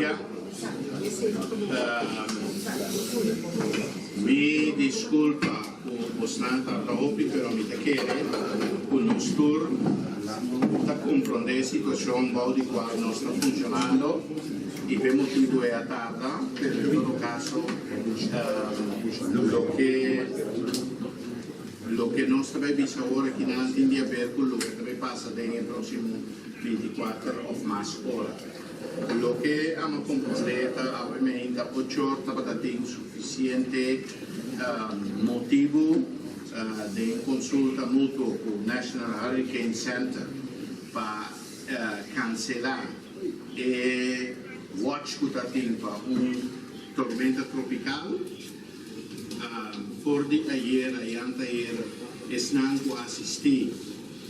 dia. Mi disculpa cu bosnan tarda hopi pero mi ta kere cu nos tur ta comprende e situacion bou di cual nos ta funcionando y p'e motibo e a tarda pero en todo caso loke loke nos ta bay bisa awor akinan tin di haber cu loke ta bay pasa den e proximo 24 of mas ora. Loke amo komprondé ta awe meinta ochor tabata tin sufisiente motibu den konsulta mutuo ku National Hurricane Center pa kanselá e watch ku ta tin pa un tormenta tropikal. For di ayera i anteayer esnan ku a asistí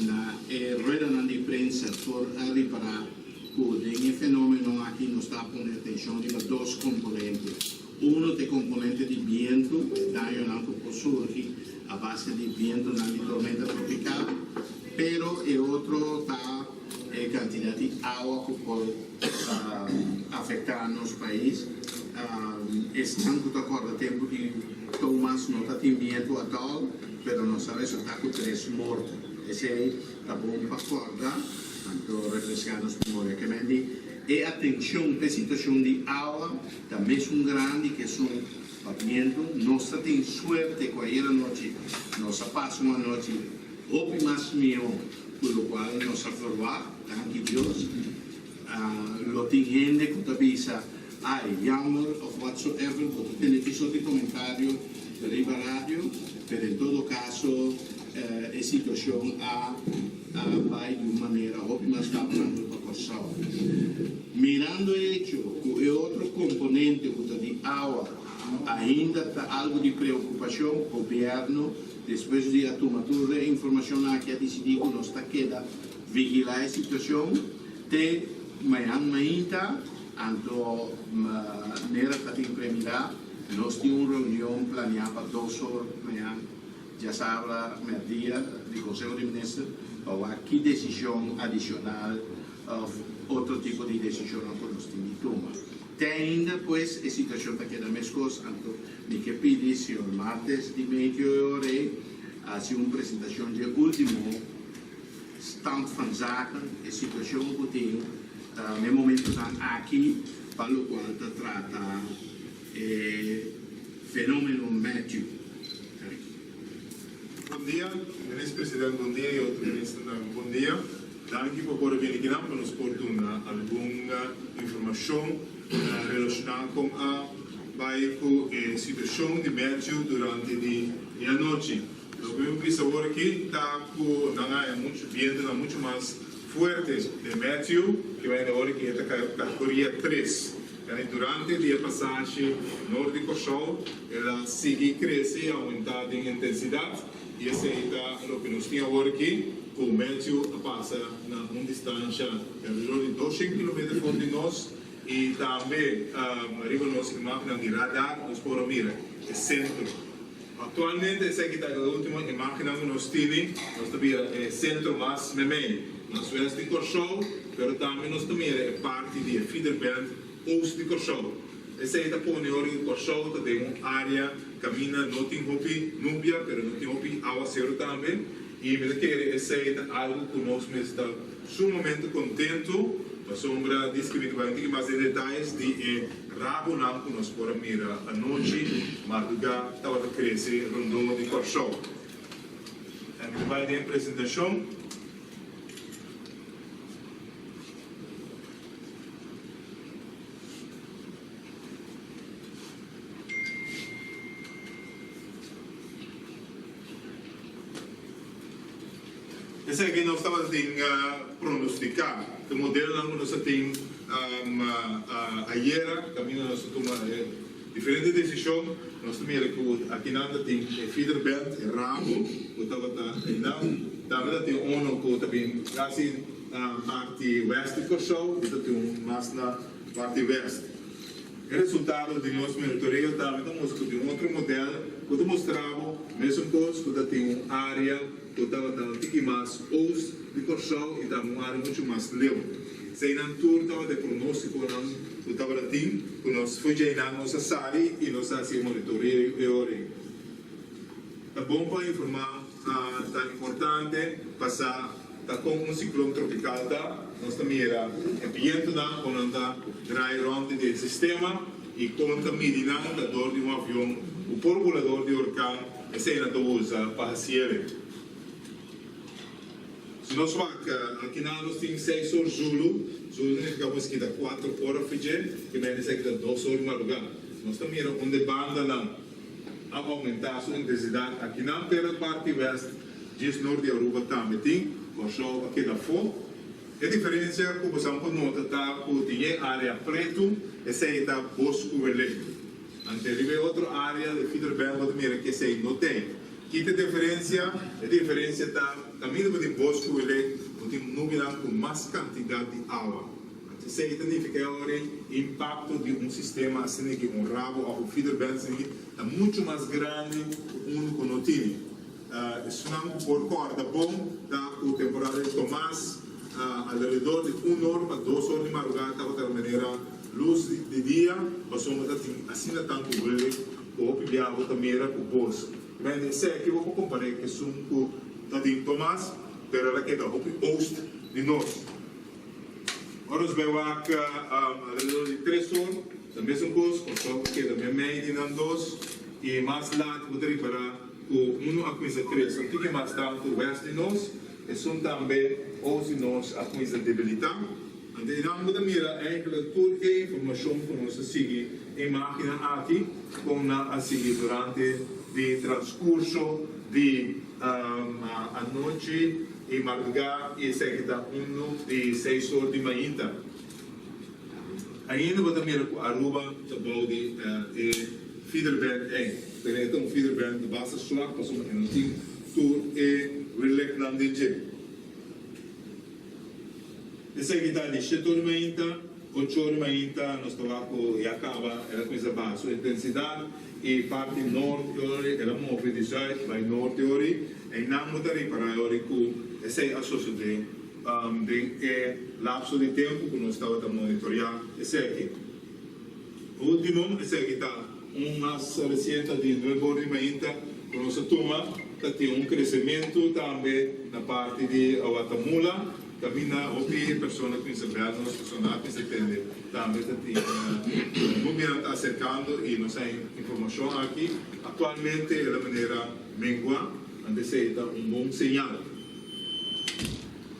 na e ruedanan di prensa por a ripará ku den e fenómeno aki nos ta pone atenshon riba dos komponente. Uno ta e komponente di bientu, e dañonan ku por surgi a base di bientunan di tormenta tropikal, pero e otro ta e kantidat di awa ku por afektá nos pais. Esnan ku ta kòrda tempu di Thomas no ta tin bientu atòl, pero nos a resultá ku tres morto. Esei ta bon pa kòrda, anto refreská nos memoria. Ke men di e atenshon p'e situashon di awa ta mesun grandi ku esun pa bientu. Nos ta tin suerte ku ayer anochi nos a pasa un anochi hopi mas mihó ku lokual nos a verwagt, danki Dios. Lo tin hende ku ta bisa, Ai, jammer of whatsoever, bo ta tende ki sort di komentario riba radio, pero en todo kaso e situashon a bai di un manera hopi mas favorabel pa Kòrsou. Mirando e echo ku e otro komponente ku ta di awa ainda ta algu di preokupashon, gobièrnu despues di a tuma tur e informashon aki a disidí ku nos ta keda vigilá e situashon te mañan mainta. Anto manera ta tin premirá, nos tin un reunion planeá pa dos or mañan djasabra mèrdia di Konseho di Minister pa wak ki desishon adishonal òf otro tipo di desishonnan ku nos tin di tuma. Te ainda pues e situashon ta keda meskos, anto mi ke pidi señor Martes di Meteo e ora ei hasi un presentashon dje último stand van zaken, e situashon ku tin na e momentonan aki pa lokual ta trata e fenomeno Matthew. Bon dia, Minister President, bon dia y otro ministernan, bon dia. Danki pa por a bini akinan pa nos por duna algun informacion relaciona con a bay cu e situacion di Matthew durante di e anochi. Loke mi por bisa awor aki ta cu nan a haya mucho bientonan mucho mas fuerte den Matthew ki bai awor aki e ta categoria tres. Yani durante di e pasashi nort di Kòrsou el a sigui crece y aumenta den intensidad y esey ta loke nos tin awor aki cu Matthew a pasa na un distancia di alrededor di 200 kilometer for di nos y tambe riba nos imagennan di radar nos por a mira e centro. Aktualmente esaki ta e ultimo imagennan ku nos tini. Nos ta bira e sentro mas memei, mas west di Kòrsou, pero tambe nos ta mira e parti di e feederbelt oost di Kòrsou. Esei ta pone ora ku Kòrsou ta den un área kaminda no tin hopi nubia, pero no tin hopi awaseru tambe. I mi ta kere esei ta algu ku nos mester ta sumamente kontentu, pasobra diske mi ta bai un tiki mas den detayes di e Rabonan ku nos por a mira anochi mardugá tabata krese rondó di Kòrsou. Mi ta bai den presentashon. Esaki nos tabata tin pronostiká. E modelonan ku nos a tin ayera kaminda nos a tuma e diferente desishon. Nos ta mira ku akinan ta tin e feeder band, e rabo ku tabata einan. Tambe ta tin uno ku ta bin kasi na parti west di Kòrsou i ta tin un mas na parti west. E resultado di nos monitoreo tambe ta mustra ku tin un otro model ku ta mustra bo mesun kos ku ta tin un área ku tabata un tiki mas oost di Kòrsou i tambe un área muchu mas leu. Eseinan tur tabata e pronóstikonan ku tabata tin, ku nos for djeinan nos a sali i nos a hasi e monitoreo e ora ei. Ta bon pa informá, ta importante pa sa ta kon un siklon tropikal ta. Nos ta mira e bientunan kon nan ta draai rònt di e sistema i kon ta midi nan ta dor di un avion ku por bula dor di orkan, esei nan ta usa pa hasiel. Si nos wak, akinan nos tin seis or Zulu. Zulu ta nifiká ku esaki ta kuater ora fidje, ke mende esaki ta dos or madrugá. Nos ta mira unda e bandanan a oumentá su intensidat akinan, pero e parti west djis nort di Aruba tambe tin. Kòrsou a keda afó. E diferensia ku bosan por nota ta ku tin e área pretu, esei ta bos ku welek. Ante riba e otro área di Feederbelt bo ta mira ku esei no t'ei. Ki ta e diferensia? E diferensia ta kaminda bo tin bos ku welek, bo tin nubianan ku mas kantidat di awa. Esei ta nifiká ora e impakto di un sistema asina ki un rabo òf un feederbelt asina ki ta muchu mas grandi ku unu ku no tini. Esunnan ku por kòrda bon ta ku temporada di Tomas alrededor di un or pa dos or di marugá tabata manera lus di dia pasobra ta tin asina tantu welek ku hopi biaha bo ta mira ku bos. Bende eseki bo por kompar'é ku esun ku ta den Tomas, pero el a keda hopi oost di nos. Ora nos bai wak alrededor di tres or, ta mesun kos, Kòrsou a keda meimei di nan dos, i mas lat bo ta ripará ku unu a kuminsá krese un tiki mas tantu west di nos, esun tambe oost di nos a kuminsá debilitá. Anto einan bo ta mira eigenlijk tur e informashon ku nos a sigui e imágennan aki kon nan a sigui durante di transkurso di anochi i mardugá i esaki ta unu di seis or di mainta. Ainda bo ta mira ku Aruba ta bou di e feederband ei, pero e ta un feederband basta swak pasobra e no tin tur e releknan den dje. Esaki ta di shete ora mainta, ocho ora mainta nos ta wak ku ya kaba el a kuminsá baha su intensidat i parti nort e ora el a move di zuid bai nort e ora einan bo ta ripará e ora ku esei a sosodé den e lapso di tempu ku nos tabata monitoreá esaki. Ultimo, esaki ta un mas resiente di nuebe ora di mainta ku nos a tuma, ta tin un kresementu tambe na parti di Watamula, kaminda hopi persona kuminsá bèl nos, persona a kuminsá tende tambe ta tin nubianan ta aserkando i nos a informashon aki aktualmente e la manera mengua, anto esei ta un bon señal.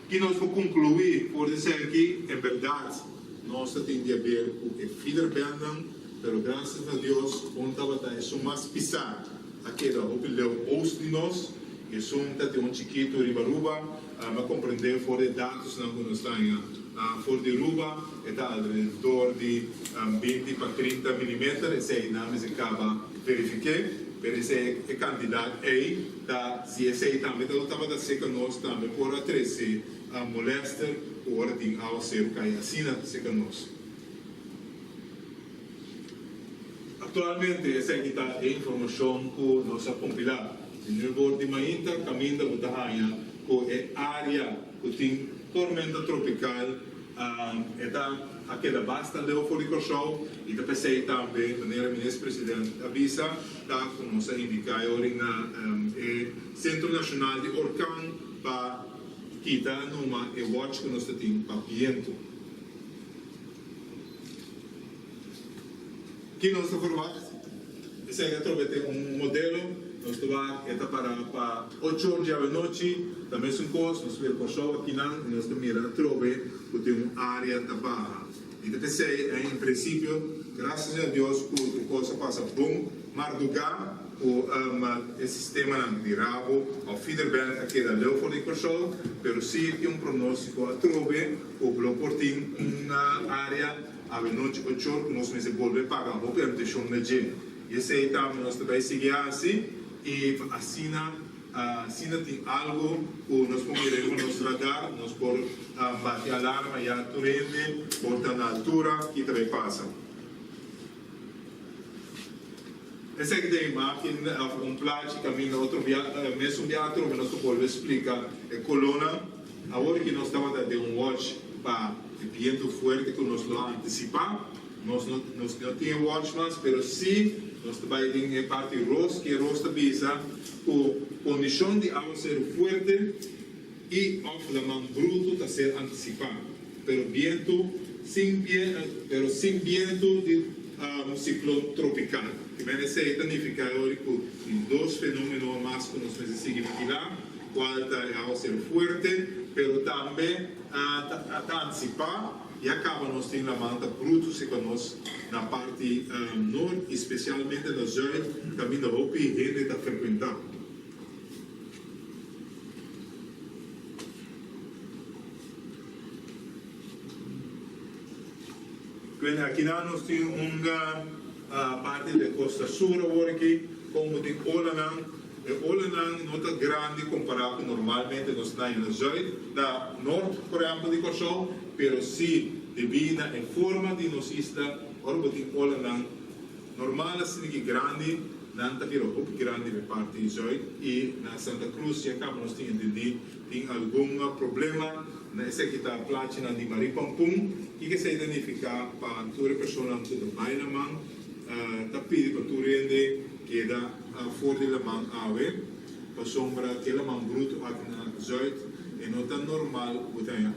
Ki nos por konkluí for di esaki? En bèrdat. Nos ta tin di haber ku e feederbandnan, pero grasias na Dios un tabata esun mas pisá a keda hopi leu oost di nos, esun ta tin un chikitu riba Aruba. Mi a komprendé for di e datosnan ku nos ta haña for di Aruba, e ta alrededor di 20 pa 30 milimeter, esei nan mester kaba verifiké, pero esei e kantidat ei ta, si esei tambe tabata seka nos tambe por a trese A molester ku ora tin awaseru kai asina seka nos. Aktualmente esaki ta e informashon ku nos a kompilá. Di Newport di mainta kaminda bo ta haña ku e área ku tin tormenta tropikal e ta a keda basta leu for di Kòrsou i ta p'esei tambe manera Minister President a bisa ta ku nos a indiká e ora na e Sentro Nashonal di Orkan pa Kita numa e watch ku nos ta tin pa bientu. Ki nos ta verwagt? Esei atrobe tin un modelo, nos ta wak e ta para pa ocho or djawe nochi, ta mesun kos, nos bira Kòrsou akinan i nos ta mira atrobe ku tin un área ta baha. Mi ta p'esei en prinsipio, grasias na Dios ku tur kos a pasa bon mardugá ku e sistemanan di rabo òf feederband a keda leu for di Kòrsou, pero sí tin un pronóstiko atrobe ku lo por tin un área awenochi ochor ku nos mester bolbe paga hopi atenshon na dje. I esei tambe nos ta bai sigui hasi i pa asina. Asina tin algo cu nos por mira riba nos radar, nos por bati alarma ya tur hende por ta na altura ki ta bay pasa. Esaki ta e imagen of un plachi caminda otro bia, mesun bia atrobe nos ta bolbe splica e colornan. Awor ki nos tabata den un watch pa. di bientu fuerte ku nos lo a antisipá. Nos no nos no tin e watch mas, pero sí nos ta bai den e parti ros, ku e ros ta bisa ku kondishon di awaseru fuerte i òf laman brutu ta ser antisipá, pero bientu sin pero sin bientu di un siklon tropikal. Kimen esei ta nifiká e ora ku tin dos fenómeno mas ku nos mester sigui vigilá, kual ta e awaseru fuerte, pero tambe ta antisipá. Ya caba nos tin laman ta bruto si pa nos na parti noord y specialmente na zuid caminda hopi hende ta frecuenta. Bueno, akinan nos tin un parti di costa sur awor aki, como tin olanan. E olanan no ta grandi kompará ku normalmente nos ta haña na zùit, na nort por ehèmpel di Kòrsou, pero si debí na e forma di nos isla ora bo tin olanan normal asina ki grandi nan ta bira hopi grandi na e parti zùit i na Santa Cruz ya kaba nos tin entendí tin algun problema na esaki ta plachinan di Marie Pampun. Kiko esei ta nifiká pa tur e personanan ku ta bai na man ta pidi pa tur hende keda. For di laman awe, pasobra ke laman brutu aki na zuid e no ta normal ku bo ta haña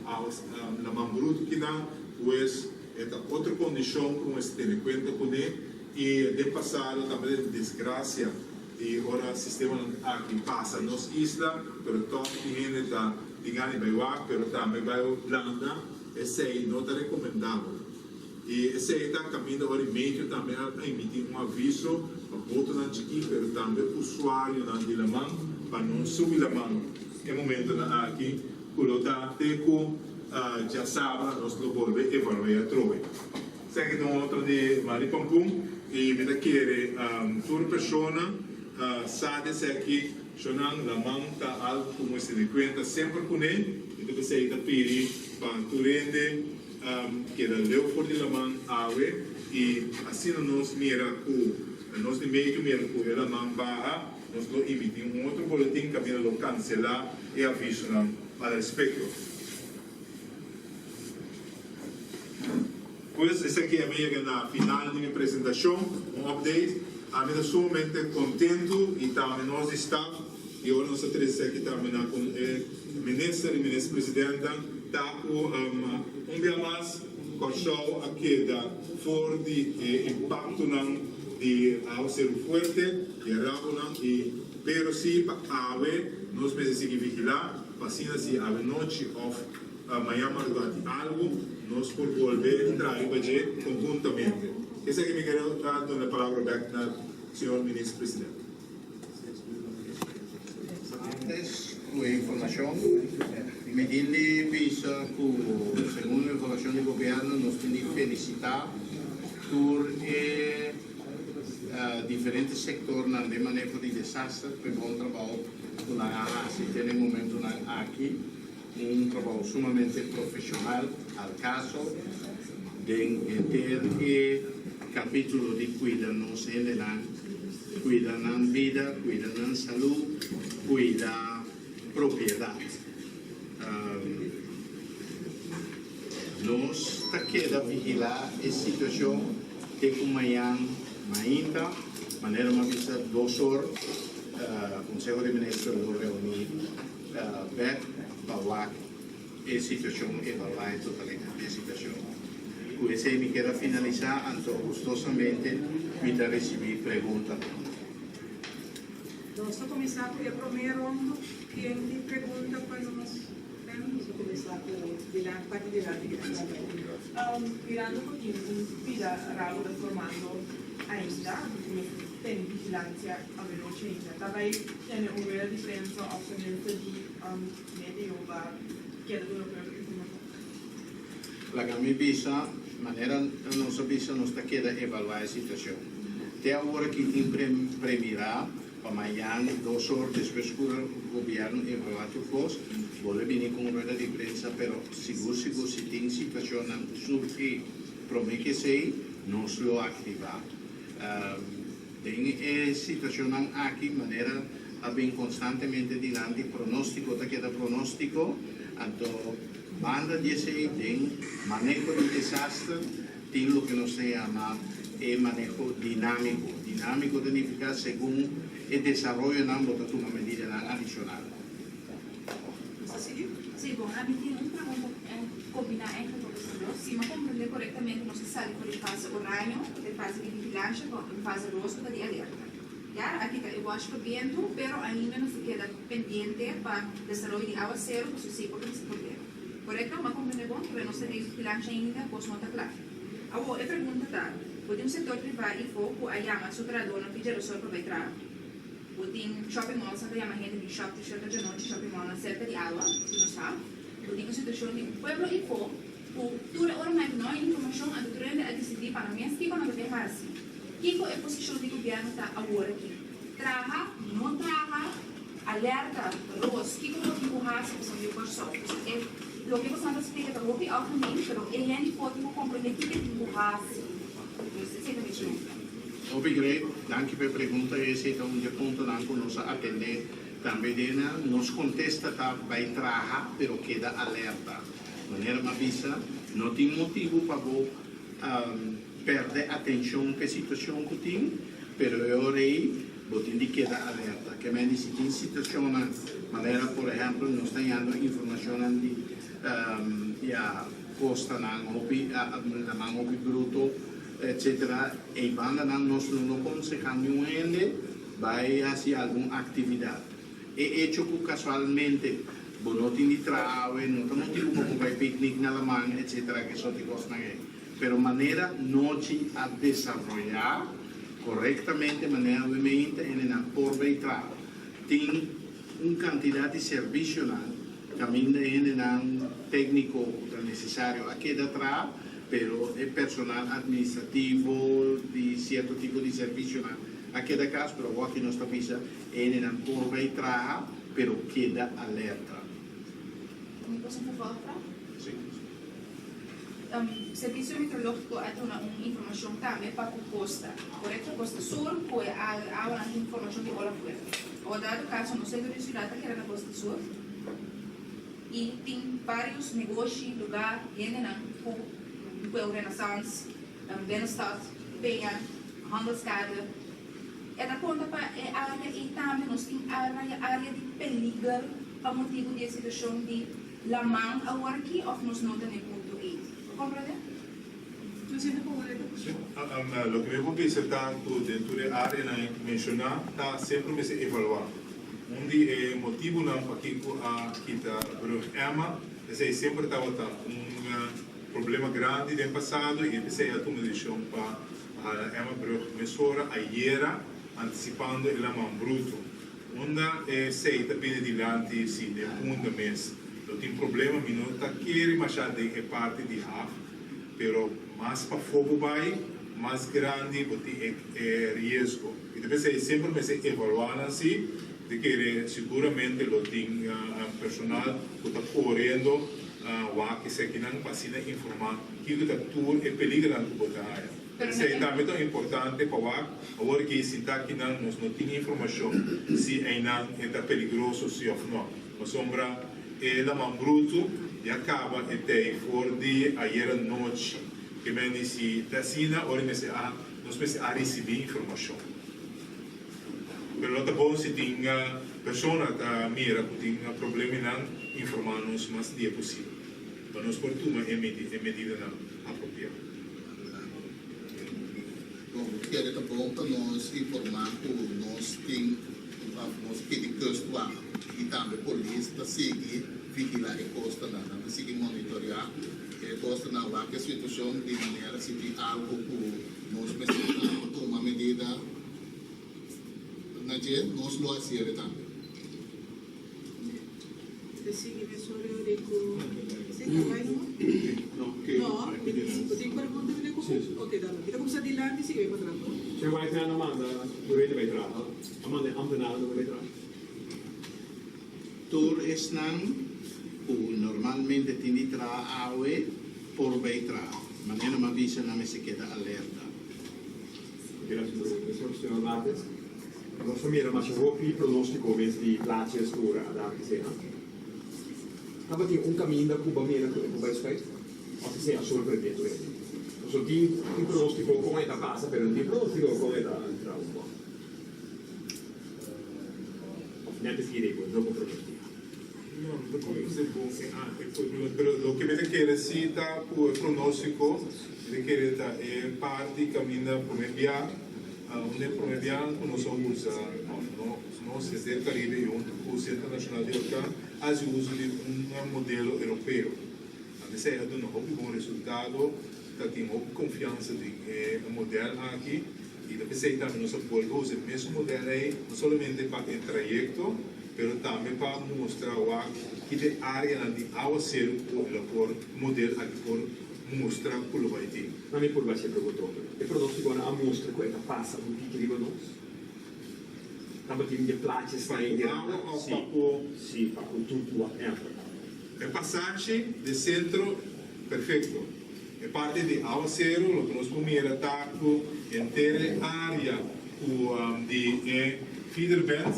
laman brutu kinan, pues e ta otro kondishon ku mester tene kuenta kuné i den pasado tambe ta tin desgrasia di ora sistemanan aki pasa nos isla, pero tòg tin hende ta tin gana di bai wak pero tambe bai landa, esei no ta rekomendabel. I esei ta kaminda ora i medio tambe a emití un aviso pa botonan chikí pero tambe usuarionan di laman pa no subi laman e momentonan aki ku lo ta te ku djasabra nos lo bolbe evalu'é atrobe. Esaki ta un otro di Mari Pampun i mi ta kere tur persona sa di esaki shonan laman ta algu ku mester tene kuenta semper kuné i ta p'esei ta pidi pa tur hende Keda leu for di laman awe i asina nos mira ku nos di medio mira ku e laman baha, nos lo emití un otro boletin kaminda lo kanselá e avisonan al respekto. Pues esaki a mi yega na final di mi presentashon, un update. Ami ta sumamente kontentu i tambe nos di staf i ora nos a trese esaki tambe na ku e minister i minister presidentan. Ta ku un bia mas Kòrsou a keda for di e impaktonan di awaseru fuerte, di e rabonan i pero si pa awe nos mester sigui vigilá pa asina si awe nochi òf mañan madrugá tin algu nos por bolbe traha riba dje konhuntamente. Esaki mi kere duna e palabra bèk na señor Minister Presidente. Antes ku e informashon, mi tin di bisa ku segun e informashon di gobièrnu nos tin di felisitá tur e diferente sektornan den maneho di desaster pa e bon trabou ku nan a hasi te na e momentunan aki, un trabou sumamente profeshonal al kaso den henter e kapítulo di kuida nos hendenan. Cuida nan bida, cuida nan salud, cuida propiedad. Nos ta keda vigila e situacion te cu mañan mainta, manera mi a bisa dos or Conseho di Minister lo reuni bek pa wak e situacion, evalua e totalidad di e situacion. Cu esey mi kier a finalisa, anto gustosamente mi ta ricibi preguntanan. Nos ta cuminsa cu e prome rondo. Ken tin pregunta pa nos? Nos ta cuminsa cu dilanti, parti dilanti. Mirando cu tin un pida rabo ta formando ainda, cu mester tene vigilancia avenochi ainda, ta bay tene un rueda di prensa of tenminste di Medio pa keda duna ku otro informashon. Laga mi bisa, manera nos a bisa nos ta keda evaluá e situashon. Te awor aki tin premirá pa mañan dos or despues ku gobièrnu evaluá tur kos, bolbe bini ku un rueda di prensa, pero sigur sigur si tin situashonnan ku surgi promé ku esei nos lo aktivá. Den e situashonnan aki, manera a bin konstantemente dilanti, pronóstiko ta keda pronóstiko, anto Banda di esei den maneho di desaster tin loke nos ta yama e maneho dinámiko. Dinámiko ta nifiká segun e desaroyonan bo ta tuma medidanan adishonal. Nos ta sigui? Sí, bon, ami tin un pregunta kombiná eigenlijk ku esnan dos. Si mi a komprendé korektamente nos a sali for di fase oraño, ku ta e fase di vigilansha, pa un fase ros ku ta di alerta. Ya, aki ta e wòsh pa bientu, pero ainda nos ta keda pendiente pa desaroyo di awaseru pasobra si por trese problema. Korekto? Mi a komprendé bon? Kibera nos ta den vigilansha ainda, kos no ta kla. Awor, e pregunta ta, bo tin un sektor privá ifo ku a yama su trahadónan pidi djalosor pa bai traha? Bo tin shopping malls nan ta yama hende bin shop te shorta djanochi, shopping mallnan serka di awa, si nos sa. Bo tin un situashon di un pueblo ifo ku tur e ora nan no hay informashon anto tur hende a disidí pa nan mes kiko nan ta bay hasi. Kiko e posishon di gobièrnu ta awor aki? Traha, no traha, alerta, ros, kiko bo tin ku hasi pasobra yu Kòrsou? E loke boso nan ta splika ta hopi algemeen, pero e hende ifo tin ku komprendé kiko e tin ku hasi. Dus esei ta mi pregunta. Hopi great, danki pa e pregunta. Esei ta un di e puntonan ku nos a atendé tambe den nan. Nos kontesta ta bai traha pero keda alerta. Manera mi a bisa, no tin motibu pa bo pèrdè atenshon pa e situashon ku tin, pero e ora ei bo tin di keda alerta. Ke mende si tin situashonnan manera por ehèmpel nos ta hañando informashonnan di ya kostanan hopi laman hopi bruto etcetera, ei bandanan nos no lo konsehá niun hende bai hasi algun aktividat. E echo ku kasualmente bo no tin di traha awe no ta motibu pa bo bai piknik na laman etcetera ke sort di kosnan ei. Pero manera nochi a desaroyá korektamente manera awe meinta hendenan por bai traha. Tin un kantidat di servisionan kaminda e hendenan tékniko ku ta nesesario a keda traha, pero e personal administrativo di sierto tipo di servisionan a keda kas, pero awor aki nos ta bisa e hendenan por bai traha, pero keda alerta. Mi por haci un vervolgvraag? Sí. Servicio Meteorologico a duna un informacion tambe pa cu costa, corecto? Costa Sur cu e awanan tin formacion di ola fuerte. Awor dado caso nos centro di ciudad ta keda na Costa Sur y tin varios negoshi, lugar, hendenan cu cu Renaissance, Binnenstad, Peña, Handelskade. E ta konta pa e área ei tambe nos tin área di peliger pa motibu di e situashon di laman awor aki òf nos no ta na e punto ei. Bo komprendé? Sí, loke mi por bisa ta ku den tur e áreanan menshoná ta semper mester evaluá. Un di e motibunan pakiko a kita Brug Emma, esei semper tabata un problema grandi den pasado i p'esei a tuma desishon pa Hala Emma Brug mesora ayera anticipando e laman bruto. Unda esey ta bini dilanti si den punda mes lo tin problema mi no ta kere masha den e parti di haf pero mas pafo bo bay mas grandi bo tin e e riesgo y ta pesey semper mester evalua nan si di kere siguramente lo tin personal cu ta coriendo wak esekinan pa asina informa Kiko ta tur e peligernan ku bo ta haña? Esei tambe ta importante pa wak. Awor ki sinta akinan nos no tin informashon si einan e ta peligroso si òf nò. Pasobra e laman brutu ya kaba e tei for di ayera nochi. Ke men di si ta asina ora mester a nos mester a risibí informashon. Pero lo ta bon si tin persona ta mira ku tin problemanan informá nos mas dia posibel. Pa nos por tuma e medidanan apropiá. Bon, mi kere ta bon pa nos informá ku nos tin òf nos pidi kustwacht i tambe polis ta sigui vigilá e kostanan. Nan ta sigui monitoriá e kostanan wak e situashon di manera si tin algu ku nos mester tuma medida na dje nos lo hasié tambe. Te sigui mesun reuni ku si ta bai no? No, mi bo tin pregunta mi ku Ok dame. Mi ta kumsa dilanti sigui bai patras no? Che White Man a manda tur hende bai traha, a manda e ambtenarennan tambe bai traha. Tur esnan ku normalmente tin di traha awe por bai traha. Manera mi a bisa nan mester keda alerta. Gracias, señor Martes. Nos a mira masha hopi pronóstiko mes di plaatjes ku a dal ki sena. Tabatin un kaminda ku bo a mira ku e por bai spuit? Òf esei a sorprendé tur hende? Pasobra tin tin pronóstiko kon e ta pasa, pero no tin pronóstiko kon e ta entra un bò. Òf nèt e fira ei bo no por pronostiká. No, no ta konosé bon e arte pero loke mi ta kere si ta ku e pronóstiko, mi ta kere ta e parti kaminda promé bia, un e promé bianan ku nos a usa òf no nos desde el Caribe i huntu ku Sentro Nashonal di Orkan hasi uso di un modelo europeo. Anto esei a duna hopi bon resultado, ta tin hopi konfiansa den e modèl aki i ta p'esei tambe nos a bolbe usa e mesun modèl ei no solamente pa e trayekto pero tambe pa mustra wak ki ta e áreanan di awaseru ku lo por modèl aki por mustra ku lo bai tin. Na mi por bash'e pregunta otro. E pronóstikonan a mustra ku e ta pasa un tiki riba nos? Tabatin di plaatjes Pa ku awa òf pa ku. Sí, pa ku tur whatever. E pasashi di sentro perfekto. E parti di awaseru loke nos por mira ta ku henter e área ku di e feeder bed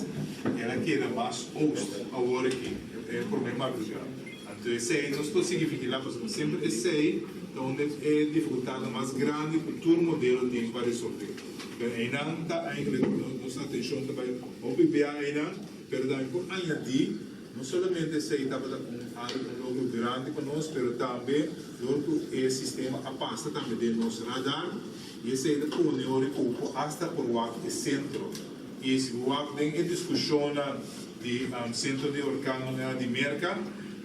el a keda mas oost awor aki, e promé madrugá. Anto esei nos por sigui vigilá pasobra semper esei ta unda e difikultatnan mas grandi ku tur modelo tin pa resolvé. Pero einan ta eigenlijk nos atenshon ta bai hopi bia einan, pero tambe por añadí no solamente esei tabata un algo un logro grandi pa nos, pero tambe dor ku e sistema a pasa tambe den nos radar i esei ta pone ora ku bo hasta por wak e sentro. I si bo wak den e diskushonnan di sentro di orkan di Merka,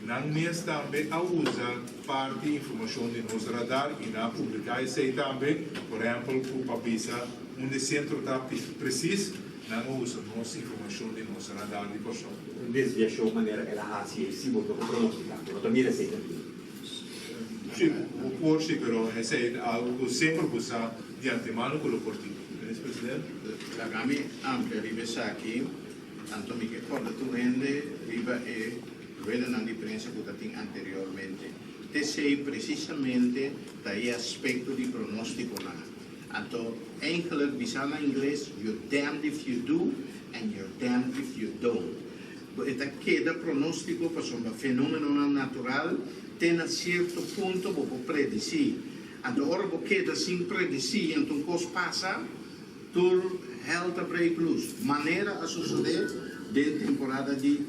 nan mes tambe a usa parti informashon di nos radar i nan a publiká esei tambe, por ehèmpel ku pa bisa unda e sentro ta presis, nan a usa nos informashon di nos radar di Kòrsou. Un desviashon manera el a hasi ei si bo no por pronostiká, bo no ta mira esei ta bini. Sí, bo por sí, pero esei ta algu ku semper bo sa di antemano ku lo por tin. Minister President. Laga mi amplia riba esaki, anto mi ke kòrda tur hende riba e ruedanan di prensa ku ta tin anteriormente. T'esei presisamente ta e aspekto di pronóstikonan. Anto eigenlijk bisa na ingles, you're damned if you do and you're damned if you don't. Bo e ta keda pronóstiko pasobra fenómenonan natural te na sierto punto bo por predisí. Anto ora bo keda sin predisí anto un kos pasa, tur hel ta break loose. Manera a sosodé den temporada di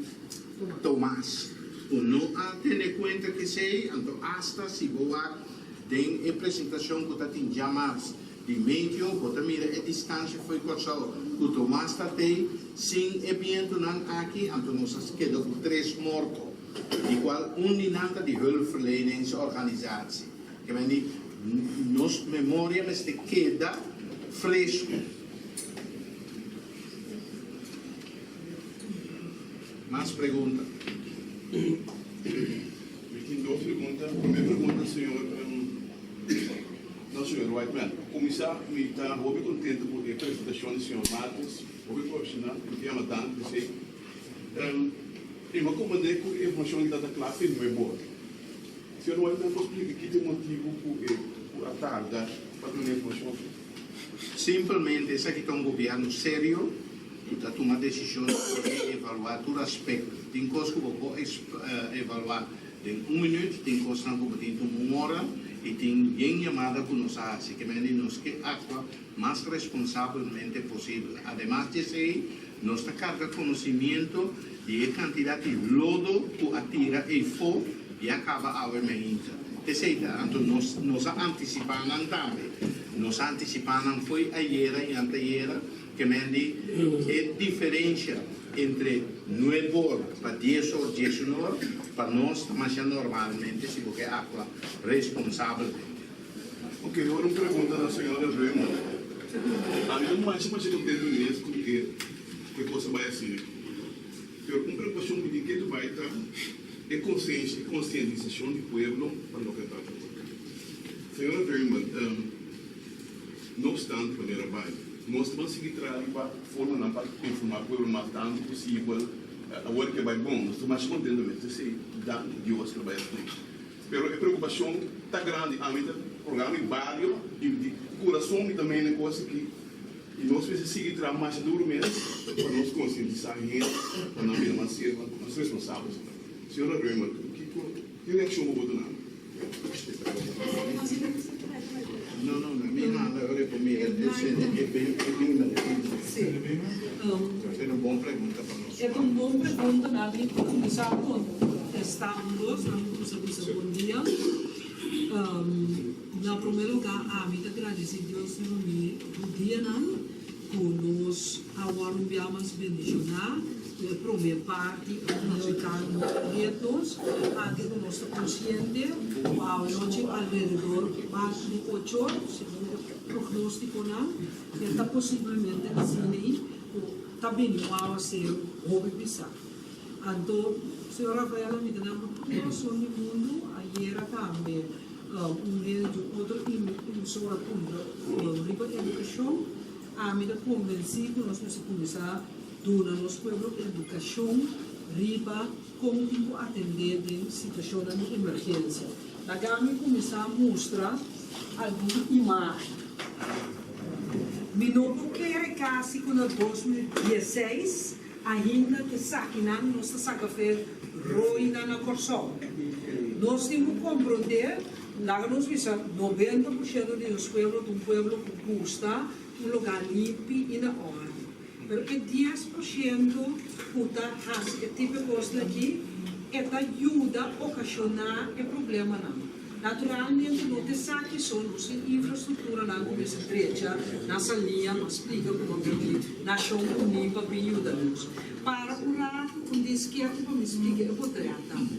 Tomas, ku no a tene kuenta ku esei, anto asta si bo wak den e presentashon ku ta tin djamars di meteo, bo ta mira e distansha fo'i Kòrsou ku Tomas ta tei sin e bientunan aki, anto nos a keda ku tres morto, di kual un di nan ta di hulpverleningsorganisatie. Ke men di, nos memoria mester keda fresku. Mas pregunta? Mi tin dos pregunta. Prome pregunta señor no señor Whiteman. Pa cuminsa mi ta hopi contento cu e presentacion di señor Martes, hopi profesional, mi ta yama danki p'esey. Y mi a comprende cu e informacion aki ta cla te nuebe ora. Señor Whiteman por splica ki ta e motibo cu e cu a tarda pa duna e informacion aki? Simpelmente esaki ta un gobierno serio cu ta tuma decision despues di evalua tur aspecto. Tin cos cu bo por evalua den un minuut, tin cosnan cu bo tin tuma un ora y tin yen yamada cu nos a haci. Ke mende nos ke actua mas responsabelmente posibel. Ademas di esey nos ta carga conocimiento di e cantidad di lodo cu a tira eyfo y a caba awe meinta. Esey ta, anto nos nos a anticipa nan tambe. Nos a anticipa nan fo'i ayera y antayera ke men di e diferencia entre nuebe or pa dies or, diesun or, pa nos ta masha normalmente si bo ke actua responsabelmente. Ok, ora un pregunta na señora Raymond. Ami ta masha masha contento mes cu e cu e cos a bay asina. Pero un preocupacion cu tin ketu bay ta e consciensia, e conscientisacion di pueblo pa loke ta trata. Señora Raymond, no obstante manera bay, nos ta ban sigui traha riba formanan pa informa pueblo mas tanto posibel. Awor ke bay bon, nos ta masha contento mes. Esey danki Dios ke bay asina. Pero e preocupacion ta grandi. Ami ta programa mi bario y di curason mi ta mene cos aki y nos mester sigui traha masha duro mes pa nos concientisa hende pa nan bira mas serio, mas responsabel. Señora Römer, kico. Ki reakshon bo por duna? No, no, no, mi handa ora ku mira e sende e bin e bin e bin. Sí. Esei ta un bon pregunta pa nos. E ta un bon pregunta, nan tin ku kuminsá kontestá un dos, nan ku kuminsá bisa bon dia. Na promé lugá ami ta gradisí Dios riba mi dianan ku nos a wòrdu un bia mas bendishoná ku e promé parti ku huracán ret nos, anke ku nos ta konsiente ku awe nochi alrededor mas di ocho or, segun e prognóstikonan, e ta posiblemente asina ei ku ta bini un awaseru hopi pisá. Anto, señor Rafael, mi ta nan ku tur rason di mundu, ayera tambe un hende di un otro emisora puntra riba edukashon, ami ta konvensí ku nos mester kuminsá duna nos pueblo edukashon riba kon tin ku atendé den situashonnan di emergensia. Laga mi kuminsá mustra algun imágen. Mi no por kere kasi ku na 2016 Ainda ku esakinan nos ta saka fe roinan na Kòrsou. Nos tin ku komprondé, laga nos bisa 90% di nos pueblo ta un pueblo ku gusta un lugá limpi i na òrdu. Pero e 10% ku ta hasi e tipo e kosnan aki, e ta yuda okashoná e problemanan. Naturalmente no ta esaki so, nos tin infrastructuranan cu mester drecha na Saliña, mas splica cu bo bini Nacion Uní pa bin yuda nos. Para un rato un disketo pa mi splica e potrèt tambe.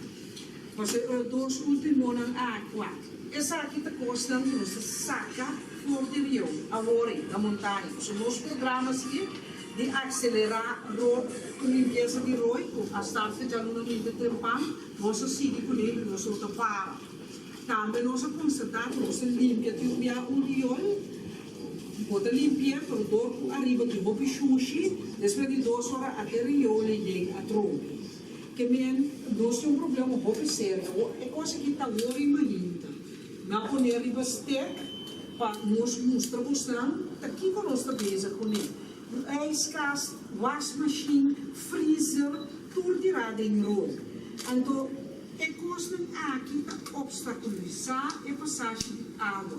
Pasobra e dos ultimonan aki, esaki ta cosnan cu nos ta saca for di riu awor ei na montaña. Pasobra nos programa si di accelera ro limpieza di rooi cu a start djaluna minte trempan. Nos a sigui kuné i nos no ta para. Tambe nos a konstatá ku nos ta limpia tin un bia un riol. Bo ta limpi'é, pero dor ku ariba tin hopi shushi, despues di dos ora a e riol ei den atrobe. Ke men, nos tin un problema hopi serio. Awor, e kos aki ta wor i mainta. Mi a pon'é riba stek pa nos mustra bosnan ta kiko nos ta bezig kuné. Un ijskast, wasmachine, freezer, tur tirá den rol. Anto e kosnan aki ta obstakulisá e pasashi di awa.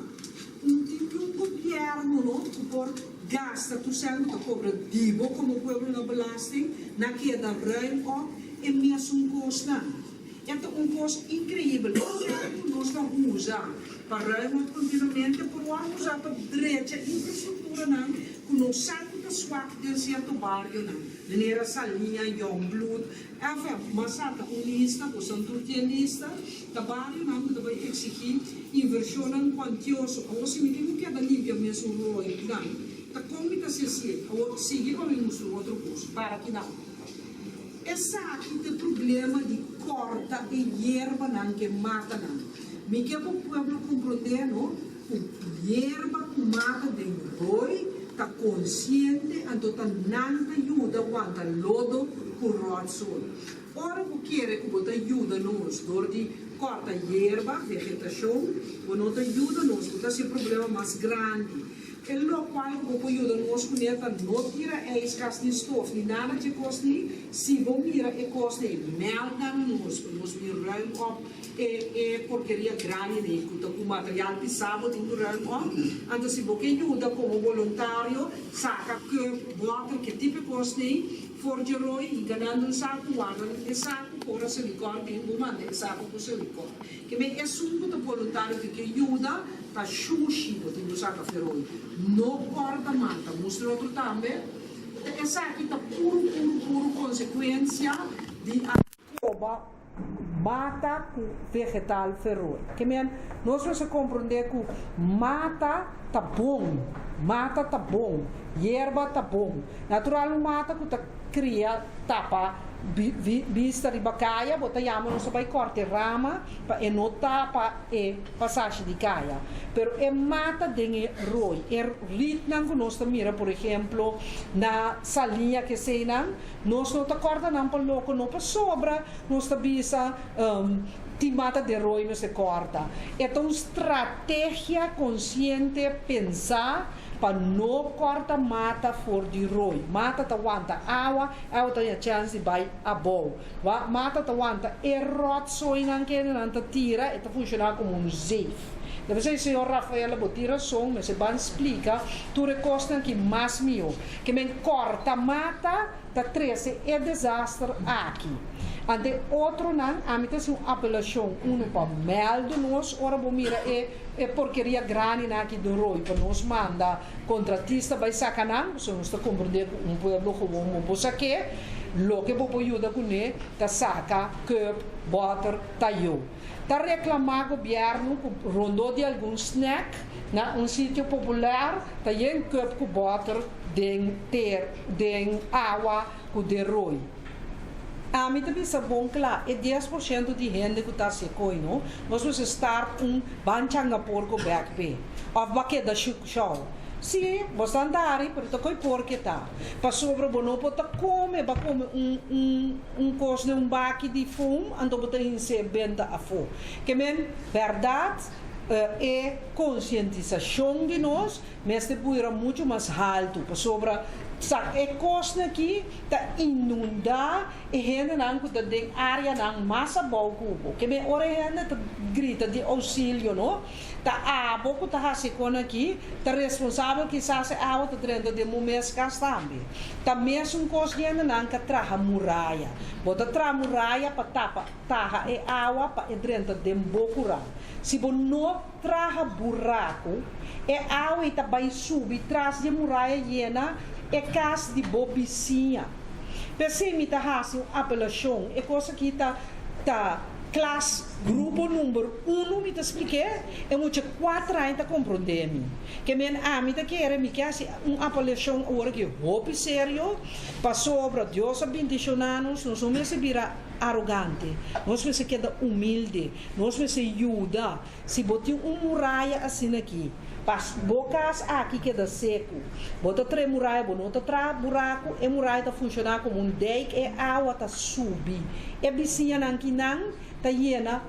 Un tin di un gobièrnu no ku por gasta tur sèn ku ta kobra di bo komo pueblo na belasting na keda ruim op e mesun kosnan. E ta un kos inkreibel. E sèn ku nos ta usa pa ruim op kontinuamente por wòrdu usá pa drecha infrastrukturanan ku nos sa ku ta swak den sierto barionan, manera Saliña, Jongbloed, enfin, mas sa ta un lista, boso tur tin e lista, ta barionan ku ta bai eksigí invershonnan kuantioso. Awor si mi tin ku keda limpia mesun rooinan, ta kon mi ta hasi así? Awor sigui pa mi mustra un otro kos. Para kinan. Esaki ta e problema di kòrta e yerbanan ku e matanan. Mi ke pa pueblo komprondé no ku yerba ku mata den rooi ta konsiente anto ta nan ta yuda wanta lodo ku ròtzooi. Ora bo kere ku bo ta yuda nos dor di kòrta yerba, vegetashon, bo no ta yuda nos, bo ta hasi e problema mas grandi. E lokual ku bo por yuda nos kuné ta no tira ijskast ni stof ni nada dje kos ni. Si bo mira e kos nei, mèld nan na nos pa nos bin ruim op e e porkeria grandi nei ku ta ku material pisá bo tin ku ruim op. Anto si bo ke yuda komo boluntario, saka kùp, bòter, ke tipo e kos nei for dje roi, hinka nan den un saku, warda e saku, ora Selikor bin bo manda e saku ku Selikor. Ke men esun ku ta boluntario ku ke yuda ta shushi bo tin ku saka feroy. No kòrta mata. Mustra otro tambe. Ta esaki ta puru puru puru konsekuensia di a koba mata ku vegetal feroy. Ke men nos mester komprondé ku mata ta bon. Mata ta bon. Yerba ta bon. Natural un mata ku ta kria tapa bista riba kaya, bo ta yama nos a bai kòrta e rama pa e no tapa e pasashi di kaya. Pero e mata den e roi, e ritnan ku nos ta mira por ehemplo na Saliña keseinan, nos no ta kòrta nan pa loko, no pasobra nos ta bisa tin mata den roi mester kòrta. E ta un strategia konsiente pensá. pa no kòrta mata for di roi. Mata ta wanta awa, awa ta haña chèns di bai abou. Wa mata ta wanta e ròtsoinan ku hendenan ta tira, e ta funshoná komo un zeef. Ta p'esei señor Rafaela bo tin rason, mester ban splika tur e kosnan ki mas mihó. Ke men kòrta mata ta trese e desaster aki. Ante otronan, ami ta hasi un apelashon, unu pa mèldu nos ora bo mira e e porkeria grandinan aki den roi pa nos manda kontratista bai saka nan, pasobra nos ta komprendé ku un pueblo gewon bo por sak'é, loke bo por yuda kuné ta saka kùp, bòter, tayó. Ta reklamá gobièrnu ku rondó di algun snèk na un sitio popular ta yen kùp ku bòter den ter den awa ku den roi. Ami ta bisa bon kla, e 10% di hende ku ta hasi e koi no, nos mester start un ban changa porko bèk p'e, òf ba keda shou. Sí, bo stan ta hari, pero ta koi porke ta. Pasobra bo no por ta kome, ba kome un un un kos den un baki di foam, anto bo ta hins'é benta afó. Ke men, bèrdat, e konsientisashon di nos mester bira muchu mas haltu, pasobra sa e kosnan aki ta inundá e hendenan ku ta den áreanan mas abou ku bo. Ke men ora e hende ta grita di ousilio, no? Ta abo ku ta hasi e kon aki ta responsabel kisas e awa ta drenta den bo mes kas tambe. Ta mesun kos di hendenan ka traha muraya. Bo ta traha muraya pa tapa taha e awa pa e drenta den bo kural. Si bo no traha buraku, e awa ei ta bai subi tras di e muraya yena e kas di bo bisiña. P'esei mi ta hasi un apelashon, e kos aki ta ta klas grupo number uno mi ta splik'é, e mucha kuater aña ta komprondé mi. Ke men ami ta kere mi ke hasi un apelashon awor aki hopi serio, pasobra Dios a bindishoná nos, nos no mester bira arogante, nos mester keda humilde, nos mester yuda. Si bo tin un muraya asina aki, pa bo kas aki keda seku, bo ta trae muraya, bo no ta traha buraku, e muraya ta funshoná komo un dijk, e awa ta subi. E bisiñanan kinan ta yena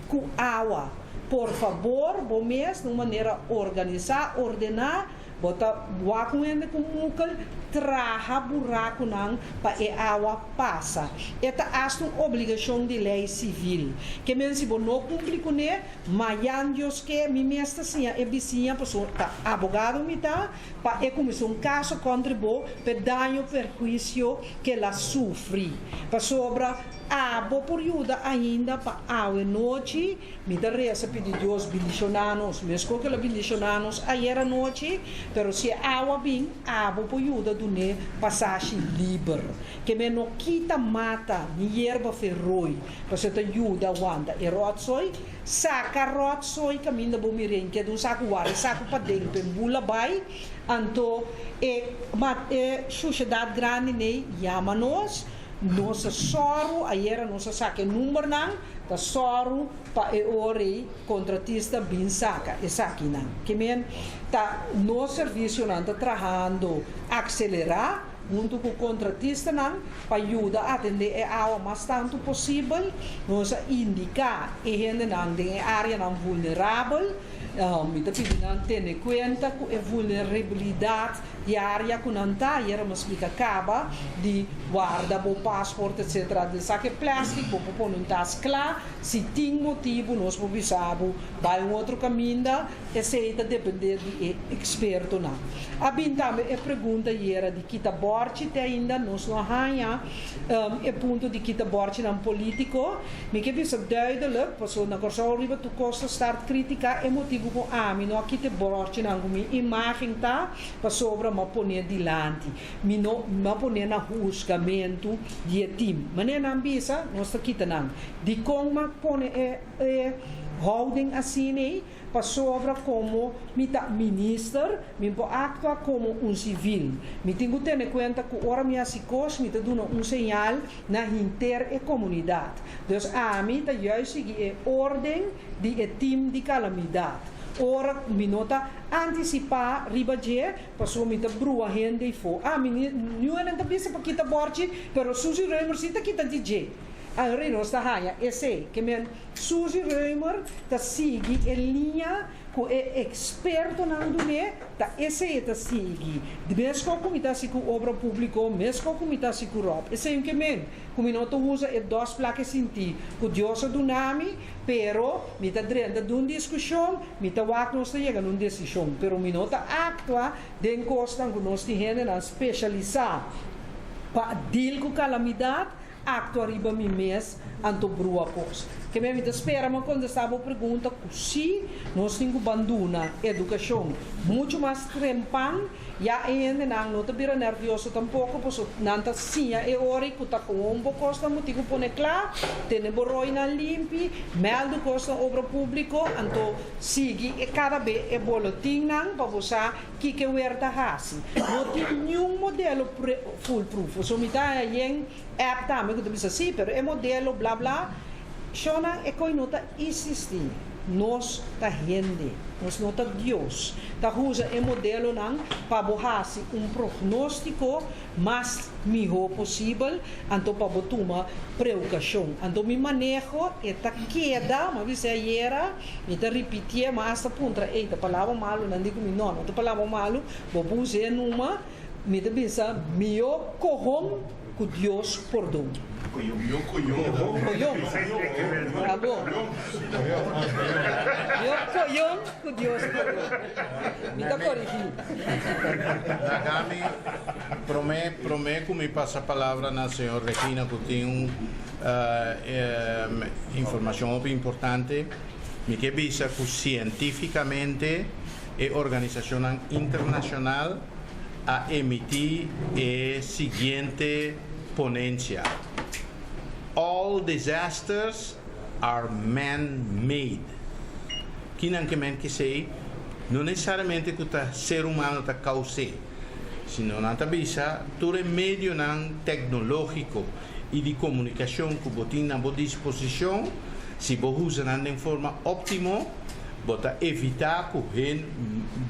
ku awa. Por fabor, bo mes, na un manera organisá, ordená, Bo ta wak un hende ku mukel traha burakunan pa e awa pasa. E ta asta un obligashon di lei sivil. Ke men si bo no kumpli kuné, mayan Dios ke, mi mes ta siña e bisiña pasobra ta abogado mi ta, pa e kuminsá un kaso kontra bo p'e daño perhuisio ke el a sufri. Pasobra abo por yuda ainda pa awe nochi. Mi ta resa pidi Dios bindishoná nos, meskos ku el a bindishoná nos ayer anochi, pero si e awa bin, abo por yuda dun'é pasashi liber. Ke men no kita mata ni yerba feroi, pasobra e ta yuda wanta e ròtsoi. Saka ròtsoi kaminda bo miren keda un saku wara e saku paden p'e bula bai, anto e e shushedat grandi nei yama nos. Nos a sòru, ayera nos a saka e numbernan, ta sòru pa e ora ei kontratista bin saka esakinan. Ke men ta nos servisionan ta trahando akselerá huntu ku kontratistanan pa yuda atendé e awa mas tantu posibel. Nos a indiká e hendenan den e áreanan vulnerabel. Mi ta pidi nan tene kuenta ku e vulnerabilidat di área ku nan ta. Ayera mi a splika kaba di warda bo pasport etcetera. Den saki plastic bo por pone un tas kla. Si tin motibu nos por bisa bo bai un otro kaminda. Esei ta depende di e ekspertonan. A bin tambe e pregunta ayera di kita bòrchi te ainda nos no a haña e punto di kita bòrchinan polítiko. Mi ke bisa duidelijk, pasobra na Kòrsou riba tur kos ta start kritika, e motibu ku ami no a kita e bòrchinan ku mi imágen ta pasobra mi a pone dilanti. Mi no mi a pone na husgamentu di e tim. Manera nan bisa, nos ta kita nan. Dikon mi a pone e e houding asina ei? Pasobra komo mi ta minister, mi por aktua komo un sivil. Mi tin ku tene kuenta ku ora mi hasi kos, mi ta duna un señal na hinter e komunidat. Dus ami ta juist sigui e orden di e tim di kalamidat. Ora mi no ta antisipá riba dje, pasobra mi ta brua hende ifó. Ah, mi niun nan ta bisa pa kita bòrchi, pero Suzy Römer si ta kita di dje. Ahora nos ta haña esei. Ke men Suzy Römer ta sigui e liña. ku e ekspertonan dun'é, ta esei e ta sigui. Meskos ku mi ta hasi ku obra públiko, meskos ku mi ta hasi ku Rob. Esei un ke men ku mi no ta usa e dos plak e sintí ku Dios a duna mi, pero mi ta drenta den un diskushon, mi ta wak nos ta yega na un desishon, pero mi no ta aktua den kosnan ku nos tin hendenan speshalisá pa deal ku kalamidat. Aktua riba mi mes, anto brua kos. Ke mi ta spera mi a kontestá bo pregunta ku sí, nos tin ku banduna edukashon muchu mas trempan, ya e hendenan no ta bira nèrvioso tampoko paso nan ta siña e ora i ku ta gewoon bo kosnan bo tin ku pone kla, tene bo roinan limpi, mèldu kosnan obra públiko, anto sigui e kada be e bolotinnan pa bo sa Kiko wer ta hasi? No tin niun modelo foolproof. So mi ta haña yen app tambe ku ta bisa si, pero e modelo bla bla. Shonnan e koi no ta isisti. Nos ta hende. Nos no ta Dios. Ta usa e modelonan pa bo hasi un prognostiko mas mihó posibel, anto pa bo tuma preukashon. Anto mi maneho e ta keda, mi a bisa ayera, mi ta ripitié, mi a hasta puntra, ey, ta palabra malu? Nan di ku mi, no, no ta palabra malu, bo por us'é numa, mi ta bisa, mihó kohon ku Dios pordon. Mihó koyon. Koyon. Ta bon. Mihó koyon ku Dios pordon. Mi ta korigí. Laga mi prome prome ku mi pasa palabra na señor Regina ku tin un informashon hopi importante, mi ke bisa ku sientifikamente e organisashonnan internashonal a emití e siguiente ponensia, All disasters are man-made. Kinan ke men kisei no nesesariamente ku ta ser humano ta kaus'é, sino nan ta bisa tur e medionan teknológiko i di komunikashon ku bo tin na bo disposishon, si bo usa nan den forma óptimo, bo ta evitá ku hen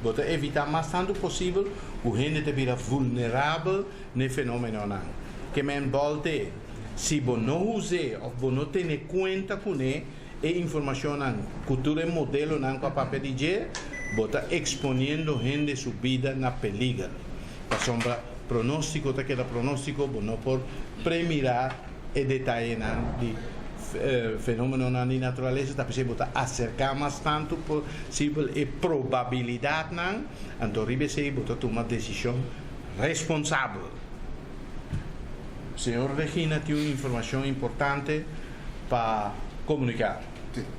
bo ta evitá mas tantu posibel ku hende ta bira vulnerabel n'e fenómenonan. Ke men bòlt'é, si bo no us'é òf bo no tene kuenta kuné, E informacionnan cu tur e modelonan cu a papia di dje, bo ta exponiendo hende su bida na peliger. Pasobra pronostico ta keda pronostico, bo no por premira e detayenan di fenomenonan di naturalesa, ta p'esei bo ta acerca mas tanto posibel e probabilidadnan, anto riba esei bo ta tuma decision responsabel. Señor Regina tin un informacion importante pa komuniká.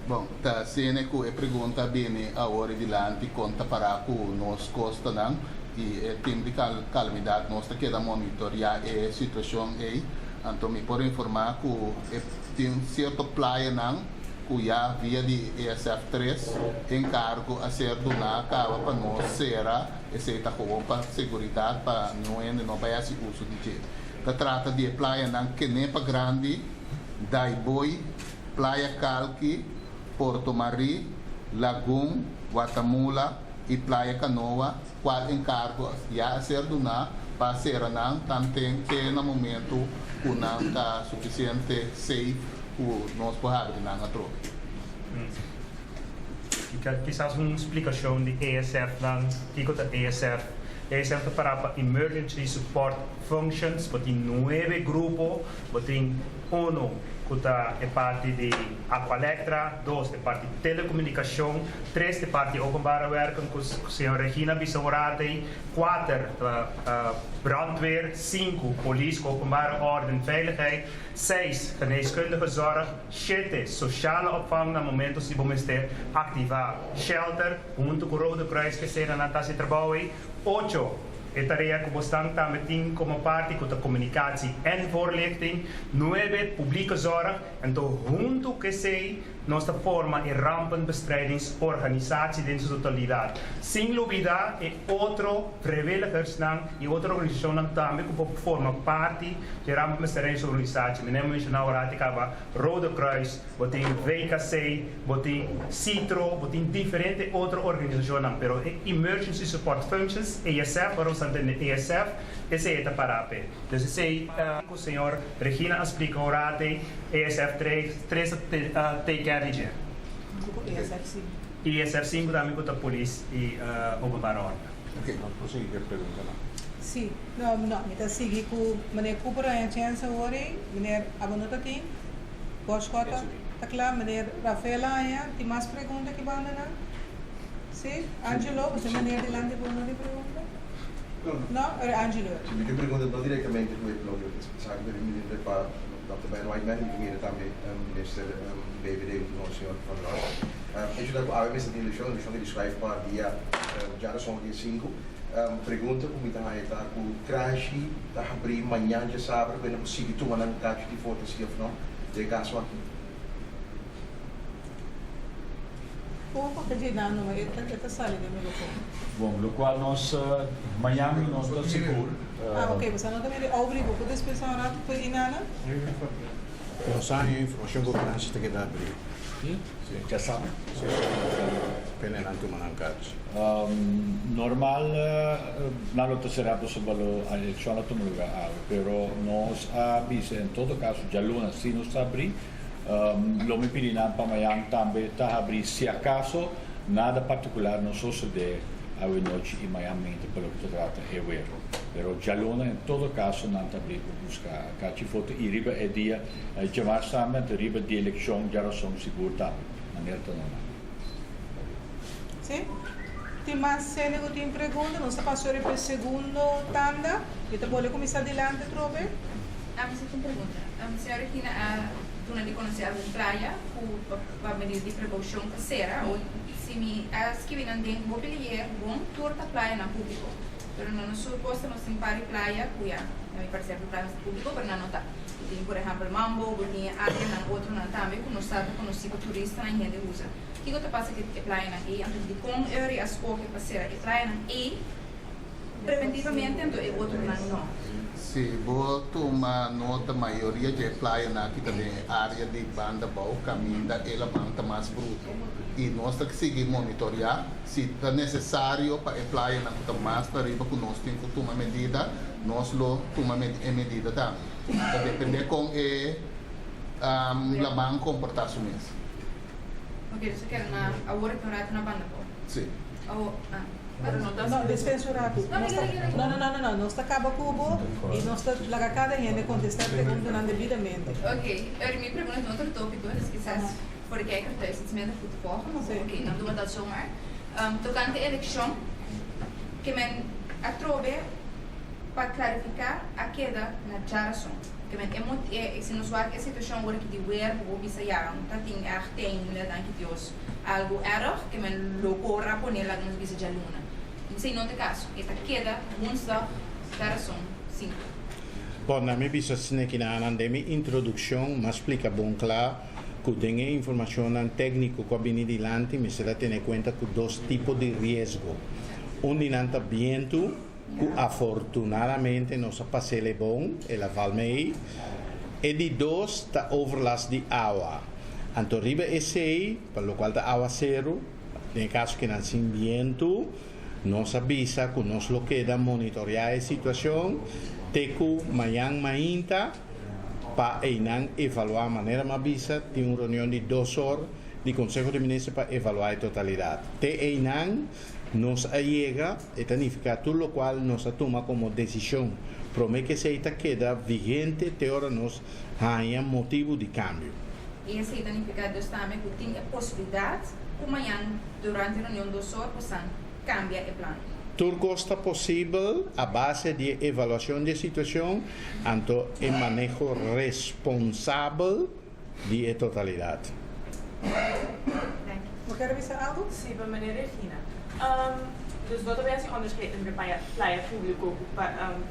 Bon, ta asina ku e pregunta a bini awor i dilanti kon ta pará ku nos kostanan i e tim di kalamidat nos ta keda monitoriá e situashon ei. Anto mi por informá ku e tin sierto playanan ku ya via di ESF 3 enkargo a ser duná kaba pa nos sera, esei ta gewoon pa seguridat pa niun hende no bai hasi uso di dje. Ta trata di e playanan Kenepa Grandi, Daaibooi, Playa Kalki, Porto Marie, Lagun, Watamula y Playa Canoa, cual encargo ya a ser duna pa cera nan tanten te na momento cu nan ta suficiente safe cu nos por habri nan atrobe. Kisas un splicacion di ESF nan, kico ta ESF? ESF ta para pa Emergency Support Functions, bo tin nuebe grupo. Bo tin uno ku ta e parti di Aqualectra, dos e parti telekomunikashon, tres e parti openbare werken ku señor Regina bisa un rato ei, kuater ta brandweer, sinku polis ku openbare orde en veiligheid, seis geneeskundige zorg, shete sociale opvang na momento si bo mester aktivá shelter huntu ku Rode Kruis ke sena nan ta hasi trabou ei, ocho. E tarea ku bosnan tambe tin komo parti ku ta komunikatie en voorlichting, nuebe, publieke zorg, anto huntu ku esei nos ta forma e rampenbestrijdingsorganisatie den su totalidat, sin lubida e otro vrijwilligersnan i otro organisashonnan tambe ku por forma parti dje rampenbestrijdingsorganisatie. Mi a menshoná ora ati kaba Rode Kruis, bo tin VKC, bo tin Citro, bo tin diferente otro organisashonnan, pero e Emergency Support Functions, ESF, ora bo sa ntende ESF, esei e ta pará p'e. Dus esei ku señor Regina a splika ora atei, ESF tres, tres ta take care di dje. Huntu ku ESF si. ESF 5 tambe ku ta polis i openbare orde. Ok, nos por sigui ku e preguntanan. Sí, no, no, mi ta sigui ku meneer Cooper a haña chèns awor ei, meneer abo no ta tin? Boschotta ta kla, meneer Rafael a haña, tin mas pregunta ki banda nan? Sí, Angelo, bo ta meneer dilanti bo no tin pregunta? No, ora Angelo. Si, mi tin pregunta no direktamente ku e Claudio Esaki ta bin minister pa Dòkter Ben Whiteman mi ta mira tambe minister BVD nos señor Van Roy. Hecho ta ku awe mester tin elekshon, elekshon ta di schuif pa dia djarason dia sinku. Pregunta ku mi ta haña ta ku Kranshi ta habrí mañan djasabra ku e no por sigui tuma nan kachi di vota si òf no den e kaso aki. Poko ta djina numa e ta sali den microfoon. Bon, locual nos mañan mi no ta sigur. Ah, ok, boso no ta mira Aubrey, bo por despensa un rato por inana? Nos a haña informacion cu Kranshi ta keda abri. Si. Djasabra? Si. Pene nan tuma nan kachi. Normal nan lo ta sera pasobra lo eleccion a tuma lugar awe, pero nos a bisa en todo caso djaluna si nos ta abri. Lo mi pidi nan pa mañan tambe ta habrí si acaso nada particular no sosodé awe nochi y mañan mente pa loke ta trata e weer. Pero djaluna en todo caso nan ta habrí pa busca cachi foto y riba e dia djamars tambe anto riba di eleccion djarason sigur tambe manera ta normal. Sí. Tin mas hende cu tin pregunta? Nos ta pasa riba e segundo tanda. Mi ta bolbe cuminsa dilanti atrobe. Ami si tin pregunta. Señora Regina a duna di conoce algun playa cu pa medida di precaucion ta cera o si mi a skibi nan den hopi lier bon tur ta playanan publico pero na nos sur costa nos tin par di playa cu ya na mi parecer tur playa mester publico pero nan no ta. Bo tin por ehempel Mambo, bo tin e areanan otronan tambe cu nos sa ta conoci pa turistanan y hende usa. Kiko ta pasa ku e playanan ei? Anto dikon Uri a skohe pa sera e playanan ei preventivamente anto e otronan no? Si bo tuma nota mayoria dje playanan aki ta den e area di Banda Bou kaminda e laman ta mas bruto i nos ta sigui monitoreá si ta nesesario pa e playanan ku ta mas pariba ku nos tin ku tuma medida nos lo tuma e medida tambe. Ta depende kon e laman komportá su mes. Ok, dus a keda na awor aki un rato na banda po. Sí. Oh, ah. Pero no ta. No, dispensa un rato. No, Nos ta, no, no, no, no, no, nos ta kaba ku bo i nos ta laga kada hende kontestá e preguntanan debidamente. Ok, eur mi pregunta ta otro tópiko, dus kisas voor de kijker thuis iets minder goed te volgen, maar Sí. ok, dan doen we dat zomaar. Tokante elekshon, ke men atrobe pa klarifiká a keda na djarason. Ke men e mot e si nos wak e situashon ora ki di wer ku bo bisa ya no ta tin ègt ainda danki Dios algu èrg ke men lo por a pone laga nos bisa djaluna. Esei no ta e kaso. E ta keda woensdag djarason sinku. Bon, na mi bisa snekinannan den mi introdukshon m'a splika bon kla ku den e informashonnan tékniko ku a bini dilanti mester a tene kuenta ku dos tipo di riesgo. Un di nan ta bientu. Ku afortunadamente nos a pas'el e bon, el a val mei. E di dos ta overlast di awa. Anto riba esei, pa lokual ta awaseru, den e kaso kinan sin bientu, nos a bisa ku nos lo keda monitoreá e situashon te ku mañan mainta pa einan evaluá. Manera mi a bisa, tin un reunion di dos or di Konseho di Minister pa evaluá e totalidat. Te einan. Nos a yega, e ta nifiká tur lokual nos a tuma komo desishon promé ku esei ta keda vigente te ora nos haña motibu di kambio. I esei ta nifiká dus tambe ku tin e posibilidat ku mañan durante reunion dosor bosan kambia e plan. Tur kos ta posibel a base di e evaluashon di e situashon anto e maneho responsabel di e totalidat. Bo ker bisa algu? Sí, pa meneer Regina. Dus no ta bay haci onderscheid entre playa publico cu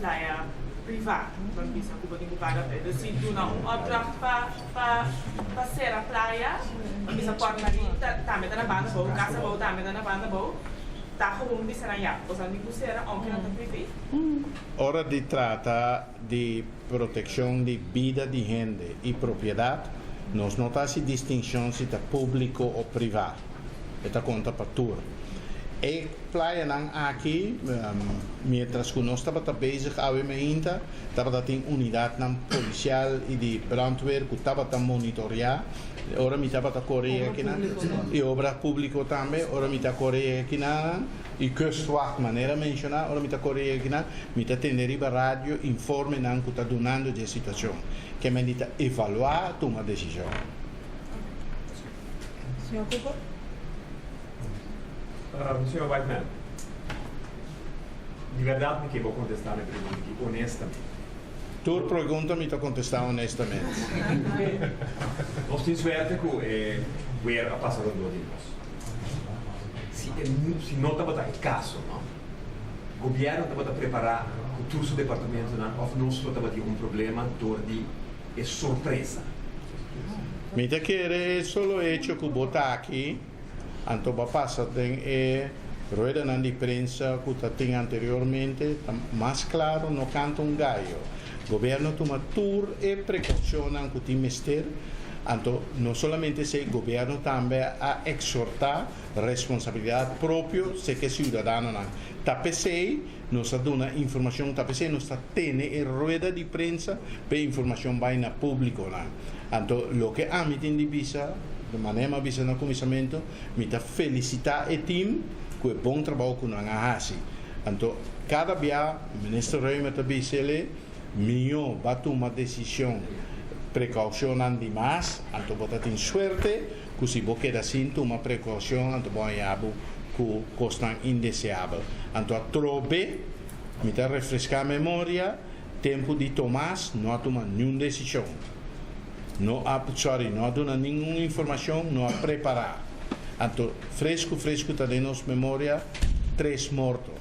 playa priva, ban bisa cu bo tin cu paga p'e. Dus si duna un opdracht pa pa pa cera playa, ban bisa Port Marie ta tambe ta na banda abou, Casa Abou tambe ta na banda abou, ta gewoon bisa nan ya, boso tin cu cera aunke nan ta privé. Ora di trata di Protekshon di bida di hende i propiedat, nos no ta hasi distinshon si ta públiko o privá. E ta konta pa tur. E playanan aki, mientras ku nos tabata bezig awe mainta, tabata tin unidatnan polisial i di brandweer ku tabata monitoreá ora mi tabata kore yega kinan, i obra públiko tambe, ora mi ta kore yega kinan, i kustwacht manera menshoná, ora mi ta kore yega kinan, mi ta tende riba radio informenan ku ta dunando dje situashon. Ke men di ta evaluá, tuma desishon. Señor Cooper. Señor Whiteman, di berdad mi ke bo contesta mi pregunta aki honestamente. Tur pregunta mi ta contesta honestamente. Nos tin suerte cu e weer a pasa rondó di nos. Si e si no tabata e caso, no, gobierno tabata prepara cu tur su departamentonan of nos lo tabatin un problema door di e sorpresa. Mi ta kere e solo hecho cu bo ta aki anto bo a pasa den e ruedanan di prensa cu ta tin anteriormente ta mas claro no canta un gallo. Gobierno tuma tur e precaucionnan cu tin mester anto no solamente esey gobierno tambe a exhorta responsabilidad propio seke ciudadanonan. Ta pesey Nos a duna informacion, ta p'esey nos ta tene e rueda di prensa p'e informacion bay na publiconan. Anto loke ami tin di bisa, di manera mi a bisa na cuminsamento, mi ta felicita e team cu e bon trabao cu nan a haci. Anto cada bia Minister Römer ta bisa el'e, Miyo ba tuma decision precaucionnan di mas, anto bo ta tin suerte ku si bo keda sin tuma prekoushon anto bo haña bo ku kosnan indeseabel. Anto atrobe mi ta refreská memoria, tempu di Tomas no a tuma niun desishon. No a, sorry, no a duna ningun informashon, no a prepará. Anto fresku fresku ta den nos memoria tres morto.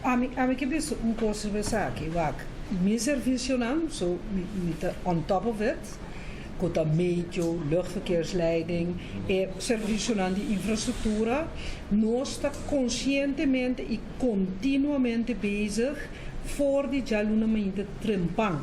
Ami, ami ke bisa un kos riba esaki, wak, mi servisionan, so mi, mi ta on top of it, ku ta meteo, luchtverkeersleiding, e servisionan di infrastruktura, nos ta konsientemente i kontinuamente bezig for di djaluna mainta trempan.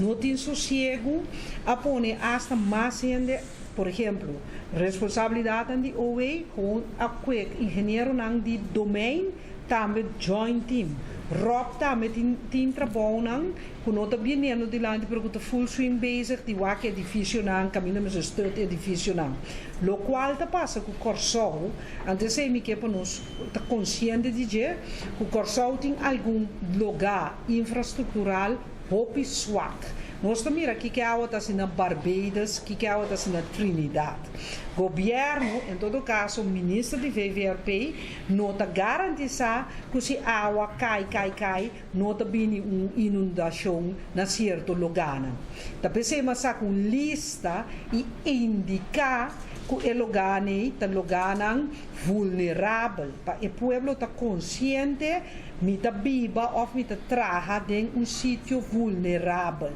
No tin sosiegu, a pone asta mas hende, por ehemplo, responsabilidatnan di OW, gewoon a kue ingenieronan di domein tambe join team. Rob tambe tin tin trabounan ku no ta biniendo dilanti pero ku ta full swing bezig di wak edifisionan, kaminda mester stut edifisionan. Lokual ta pasa ku Kòrsou, anto esei mi ke pa nos ta konsiente di dje, ku Kòrsou tin algun lugá infrastruktural hopi swak. Nos ta mira kiko awa ta hasi na Barbados, kiko awa ta hasi na Trinidad. Gobièrnu, en todo kaso minister di VVRP, no ta garantisá ku si awa kai kai kai, No ta bini un inundashon na sierto logánan. Ta p'esei m'a saka un lista i indiká ku e logánan ei ta logánan vulnerabel pa e pueblo ta konsiente mi ta biba òf mi ta traha den un sitio vulnerabel.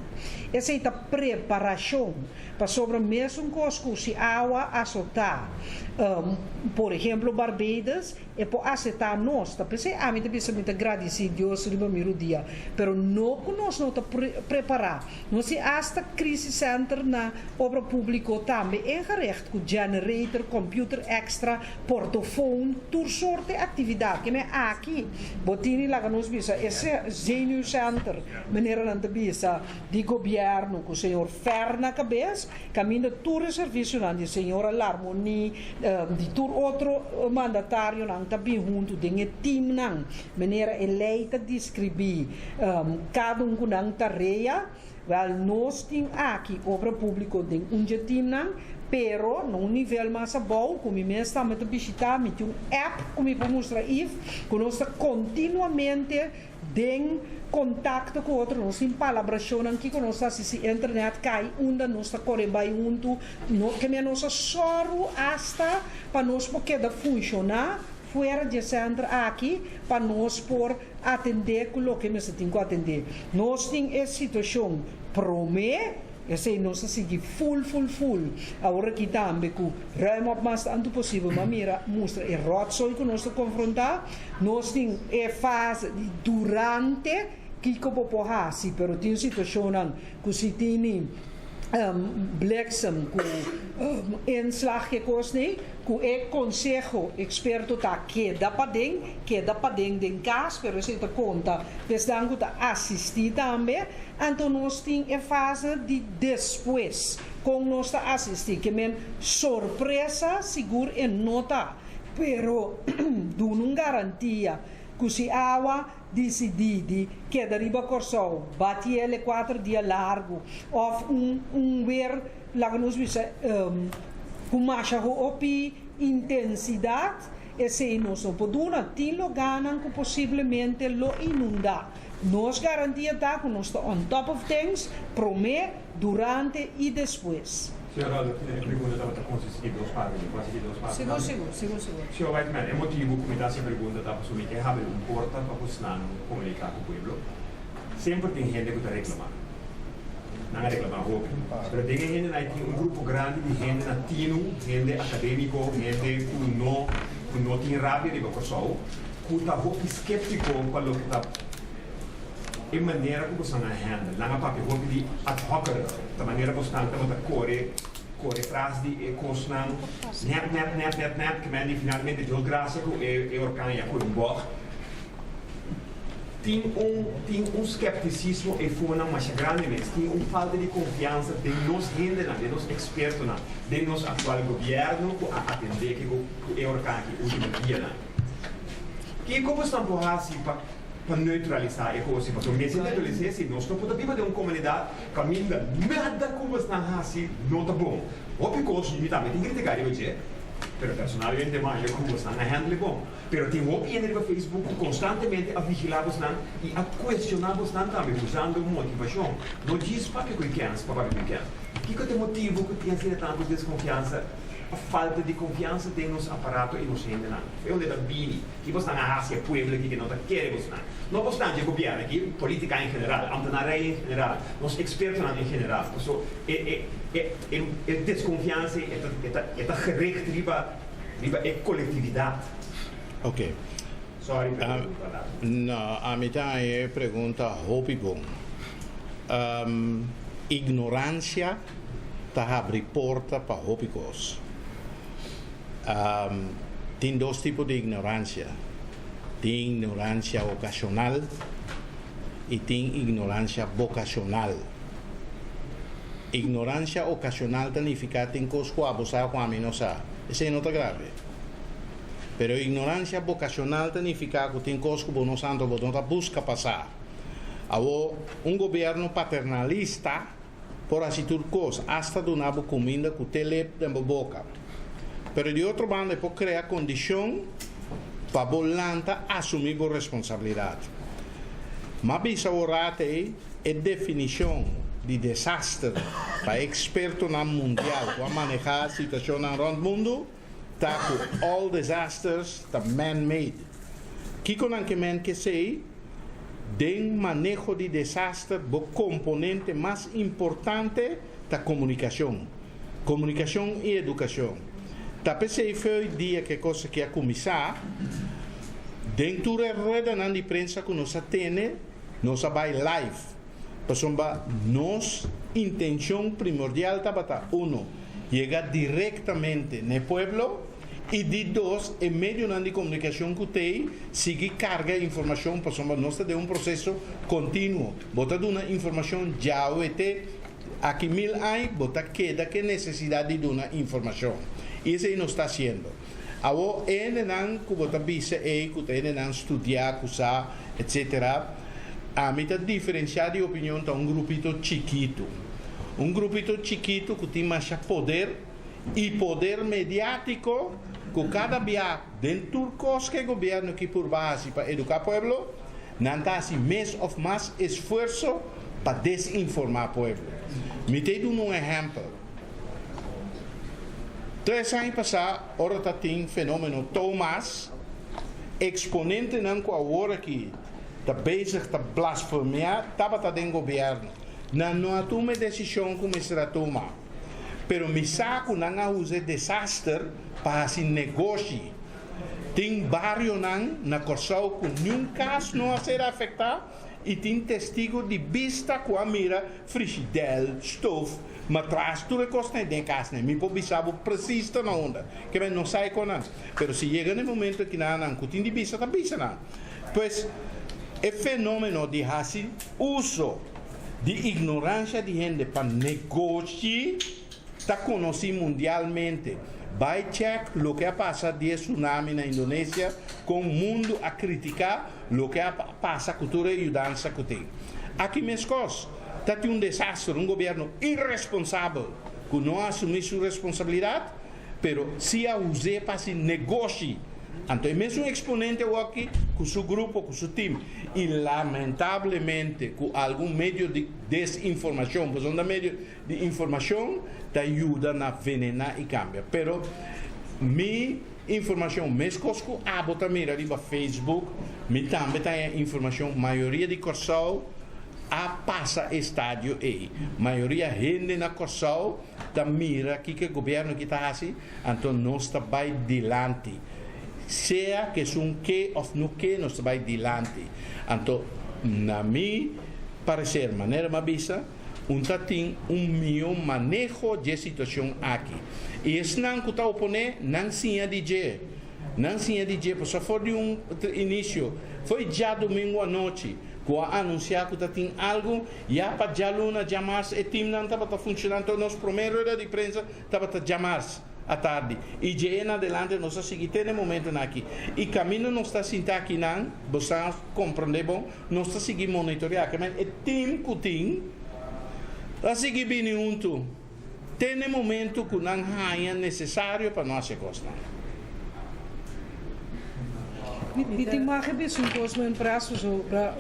Esei ta preparashon pasobra mesun kos ku si awa asotá por ehemplo Barbados, E por acepta nos. Ta p'esei ami ta bisa mi ta gradici Dios riba mi rudia. Pero no cu nos no ta prepara. Nos tin hasta crisis center na obra publico tambe ingericht cu generator, computer extra, portofoon, tur soort di actividad. Ke men aki bo tin y laga nos bisa e zenuwcenter, manera nan ta bisa, di gobierno cu señor Fer na cabes, caminda tur e servicionan di señora Larmonie, Di tur otro mandatarionan ta bin huntu den e teamnan, manera e lei ta deskribí kada un ku nan tarea. Wèl, nos tin aki obra públiko den un dje teamnan, pero na un nivel mas abou ku mi mes tambe ta bishitá. Mi tin un app ku mi por mustra Yves, ku nos ta kontinuamente Den kontakto ku otro nos tin palabrashonnan kiko nos ta hasi si internet kai unda nos ta kore bai huntu no ke mia nos a sòru asta pa nos por keda funshoná fuera dje sènter aki pa nos por atendé ku loke mester tin ku atendé nos tin e situashon promé Esei nos ta sigui ful ful ful. Awor aki tambe ku ruim op mas tantu posibel m'a mira mustra e rotzooi ku nos ta konfrontá. Nos tin e fase di durante kiko bo por hasi pero tin situashonnan ku si tini. Bliksem ku inslag ke kos nei, ku e konseho eksperto ta keda paden, keda paden den kas, pero esei ta konta p'esnan ku ta asistí tambe. Anto nos tin e fase di despues, kon nos ta asistí, ke men sorpresa sigur e no ta, pero duna un garantia ku si awa disidí di keda riba Kòrsou, bati el e kuater dia largu òf un un wer laga nos bisa ku masha hopi intensidat, esei nos no por duna. Tin logánan ku posiblemente lo inundá. Nos garantia ta ku nos ta on top of things promé, durante i despues. Señor Roderick, e pregunta tabata consisti di dos parti, mi por haci di dos parti Sigur, tambe? sigur, sigur, sigur. Señor Whiteman, e motibu cu mi ta haci e pregunta ta pasobra mi ke habri un porta pa bosnan comunica cu pueblo. Semper tin hende cu ta reclama. Nan a reclama hopi. Pero den e hendenan ai tin un grupo grandi di hende na tinu, hende academico, hende cu no cu no tin rabia riba Corsou, cu ta hopi skeptico pa loke ta E manera ku bosan a handle, nan a papia hopi di ad hoc-er, ta manera bosnan tabata kore, kore tras di e kosnan nèt, nèt, nèt, nèt, nèt, ke men di finalmente Dios grasia ku e e orkan ya koe un bòg. Tin un, tin un skeptisismo eifonan masha grandi mes, tin un falta di konfiansa den nos hendenan, den nos ekspertonan, den nos aktual gobièrnu ku a atendé ke ku e orkan aki último dianan. Kiko bosnan por hasi pa. Pa neutralisá e kos i pasobra mester neutralis'é si nos no por ta biba den un komunidat kaminda nada ku bosnan hasi no ta bon. Hopi kos mi tambe tin kritiká riba dje, pero personalmente maya ku bosnan a handle bon. Pero tin hopi hende riba Facebook ku konstantemente a vigilá bosnan i a kuestioná bosnan tambe usando motivashon. No djis papia ku e kèns pa papia ku e kèns. Kiko ta e motibu ku tin asina tantu deskonfiansa òf falta di konfiansa den nos aparato i nos hendenan? E unda ta bini? Ki bosnan a hasi e pueblo aki ke no ta kere bosnan? No bosnan dje gobierno aki, politica en general, ambtenarij en general, nos expertonan en general. Paso e e e e e desconfiansa ei e ta e ta e ta gericht riba riba e colectividad. Ok. Sorry pa e pregunta largo. No, ami ta haña e pregunta hopi bon. Ignorancia ta habri porta pa hopi cos. Tin dos tipo di ignoransia. Tin ignoransia okashonal i tin ignoransia bokashonal. Ignoransia okashonal ta nifiká tin kos ku abo sa ku ami no sa. Esei no ta grave. Pero ignoransia bokashonal ta nifiká ku tin kos ku bo no sa anto bo no ta buska pa sa. Awor, un gobièrnu paternalista Por hasi tur kos, asta duna bo kuminda ku te lep den bo boka. Pero di otro banda e por krea kondishon pa bo lanta asumí bo responsabilidat. M'a bisa bo rat ei e definishon di desaster pa e ekspertonan mundial ku a manehá situashonnan rònt mundu ta ku all disasters ta man-made. Kiko nan ke men k'esei? Den maneho di desaster bo komponente mas importante ta komunikashon. Komunikashon i edukashon. Ta p'esei feu dia ku e kos aki a kuminsá, den tur e ruedanan di prensa ku nos a tene, nos a bai live. Pasobra nos intenshon primordial tabata, uno, yega direktamente n'e pueblo, I di dos, e medionan di komunikashon ku t'ei sigui karga informashon pasobra nos ta den un proseso kontinuo. Bo ta duna informashon djawe te aki mil aña bo ta keda ku e nesesidat di duna informashon. I esei nos ta hasiendo. Awor e hendenan ku bo ta bisa ei ku ta hendenan studiá, ku sa, etsetera, ami ta diferensiá di opinion ta un grupito chikitu. Un grupito chikitu ku tin masha poder. i poder mediátiko ku kada bia den tur kos ku e gobièrnu ki purba hasi pa eduká pueblo, nan ta hasi mes òf mas esfuerso pa desinformá pueblo. Mi ta duna un ehèmpel. Tres aña pasá ora ta tin fenómeno Thomas, eksponentenan ku awor aki ta bezig ta blasfemiá tabata den gobièrnu. Nan no a tuma e desishon ku mester a tuma. Pero mi sa ku nan a usa e desaster pa hasi negoshi. Tin barionan na Kòrsou ku niun kas no a ser afektá i tin testigu di bista ku a mira frishidèl, stof, matras, tur e kosnan ei den e kasnan. Mi por bisa bo presis ta na unda. Ke men no sa e konan. Pero si yega na e momento aki nan nan ku tin di bisa ta bisa nan. Pues e fenómeno di hasi uso di ignoransha di hende pa negoshi ta konosí mundialmente. Bai chèk loke a pasa di e tsunami na Indonesia, kon mundu a kritiká loke a pasa ku tur e yudansa ku tin. Aki meskos, ta tin un desaster, un gobièrnu iresponsabel ku no a asumí su responsabilidat, pero si a us'é pa hasi negoshi. Anto e mesun eksponente awor-aki ku su grupo, ku su tim i lamentablemente ku algun medio di desinformashon, pasobra medio di informashon ta yuda na venená i kambia. Pero mi informashon meskos ku abo ta mira riba Facebook, mi tambe ta haña informashon mayoria di Kòrsou a pasa e stadio ei. Mayoria hende na Kòrsou ta mira kiko e gobièrnu aki ta hasi, anto nos ta bai dilanti. Sea ku esun ke òf no ke nos ta bai dilanti. Anto na mi pareser manera mi a bisa, Un ta tin un mihó maneho dje situashon aki. I esnan ku ta oponé, nan siña di dje. Nan siña di dje, pasobra for di un inisio, foi djadumingu anochi ku a anunsiá ku ta tin algu, ya pa djaluna, djamars e timnan tabata funshoná. Anto nos promé rueda di prensa tabata djamars atardi. I dje en adelante nos a sigui te na e momentunan aki. I kaminda nos ta sinta akinan, bo sa komprondé bon, Nos ta sigui monitoreá ke men e tim ku tin ta sigui bini huntu te na e momentu ku nan haña nesesario pa no hasi e kosnan. Mi tin mag e bisa un kos men preso sobra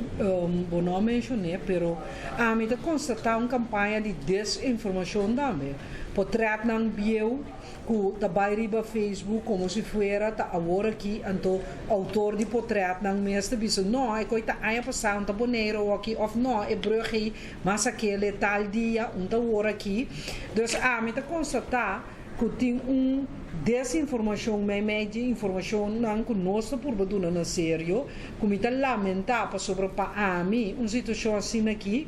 bo no a menshoné pero ami ta konstatá un kampaña di desinformashon tambe. Potretnan bieu ku ta bai riba Facebook komo si fuera ta awor aki, anto outor di potretnan mes ta bisa no, e koi ta aña pasá un ta Boneiru awoki òf no, e brug ei mas akel e tal dia un ta awor aki. Dus ami ta konstatá ku tin un desinformashon meimei di informashonnan ku nos ta purba duna na serio, ku mi ta lamentá pasobra pa ami un situashon asina aki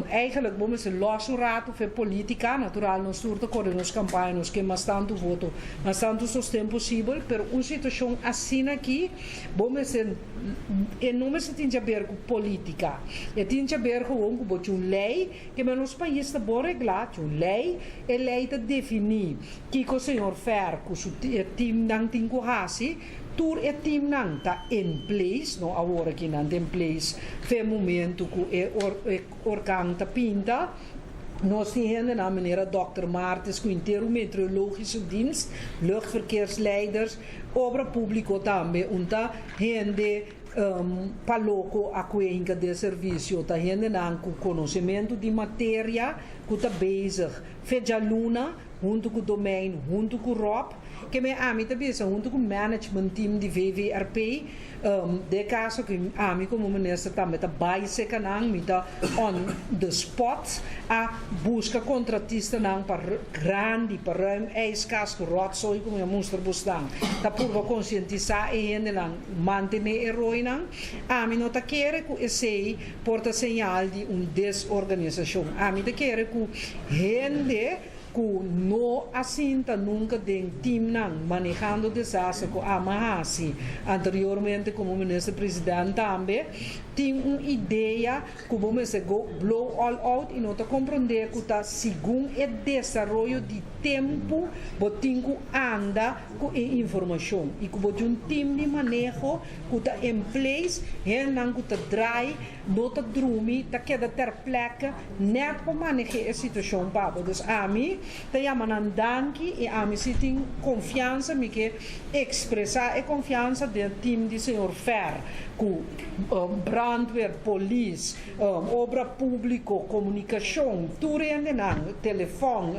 Eigenlijk bo mester los un rato fe politica, natural nos tur ta kore nos campaña, nos ke mas tanto voto, mas tanto sosten posibel, pero un situacion asina aki bo mester, e no mester tin djaber cu politica, e tin djaber gewoon cu bo tin un ley, ke men nos pais ta bon regla, tin un ley, e ley ta defini kico señor Fer cu su teamnan tin cu haci, Tur e teamnan ta in place, no awor aki nan ta in place fe momento cu e orkan ta pinta. Nos tin hendenan manera Dòkter Martes cu henter un meteorologische dienst, luchtverkeersleiders, obra publico tambe un ta hende pa loco a cuenca den servicio, ta hendenan cu conocemento di materia cu ta bezig fe djaluna hunto cu Domein, hunto cu Rob. Ke me ami ta bisa huntu ku management team di VVRP, den kaso ku ami komo minister tambe ta bai seka nan, mi ta on the spot a buska kontratistanan pa grandi, pa ruim ijskast ku rotzooi ku mi a mustra bosnan, ta purba konsientisá e hendenan mantené e rooinan. Ami no ta kere ku esei por ta señal di un desorganisashon. Ami ta kere ku hende. Ku no a sinta nunka den teamnan manehando desaster ku ama hasi anteriormente komo minister president tambe tin un idea ku bo mester go blow all out i no ta komprondé ku ta segun e desaroyo di tempu bo tin ku anda ku e informashon i ku bo tin un team di maneho ku ta in place hendenan ku ta draai No ta drumi, ta keda ter plekke net pa maneh'é e situashon pa bo. Dus ami ta yama nan danki i ami si tin konfiansa, mi ke ekspresá e konfiansa den team di señor Fer ku brandweer, polis, obra públiko, komunikashon, tur hendenan, telefòn,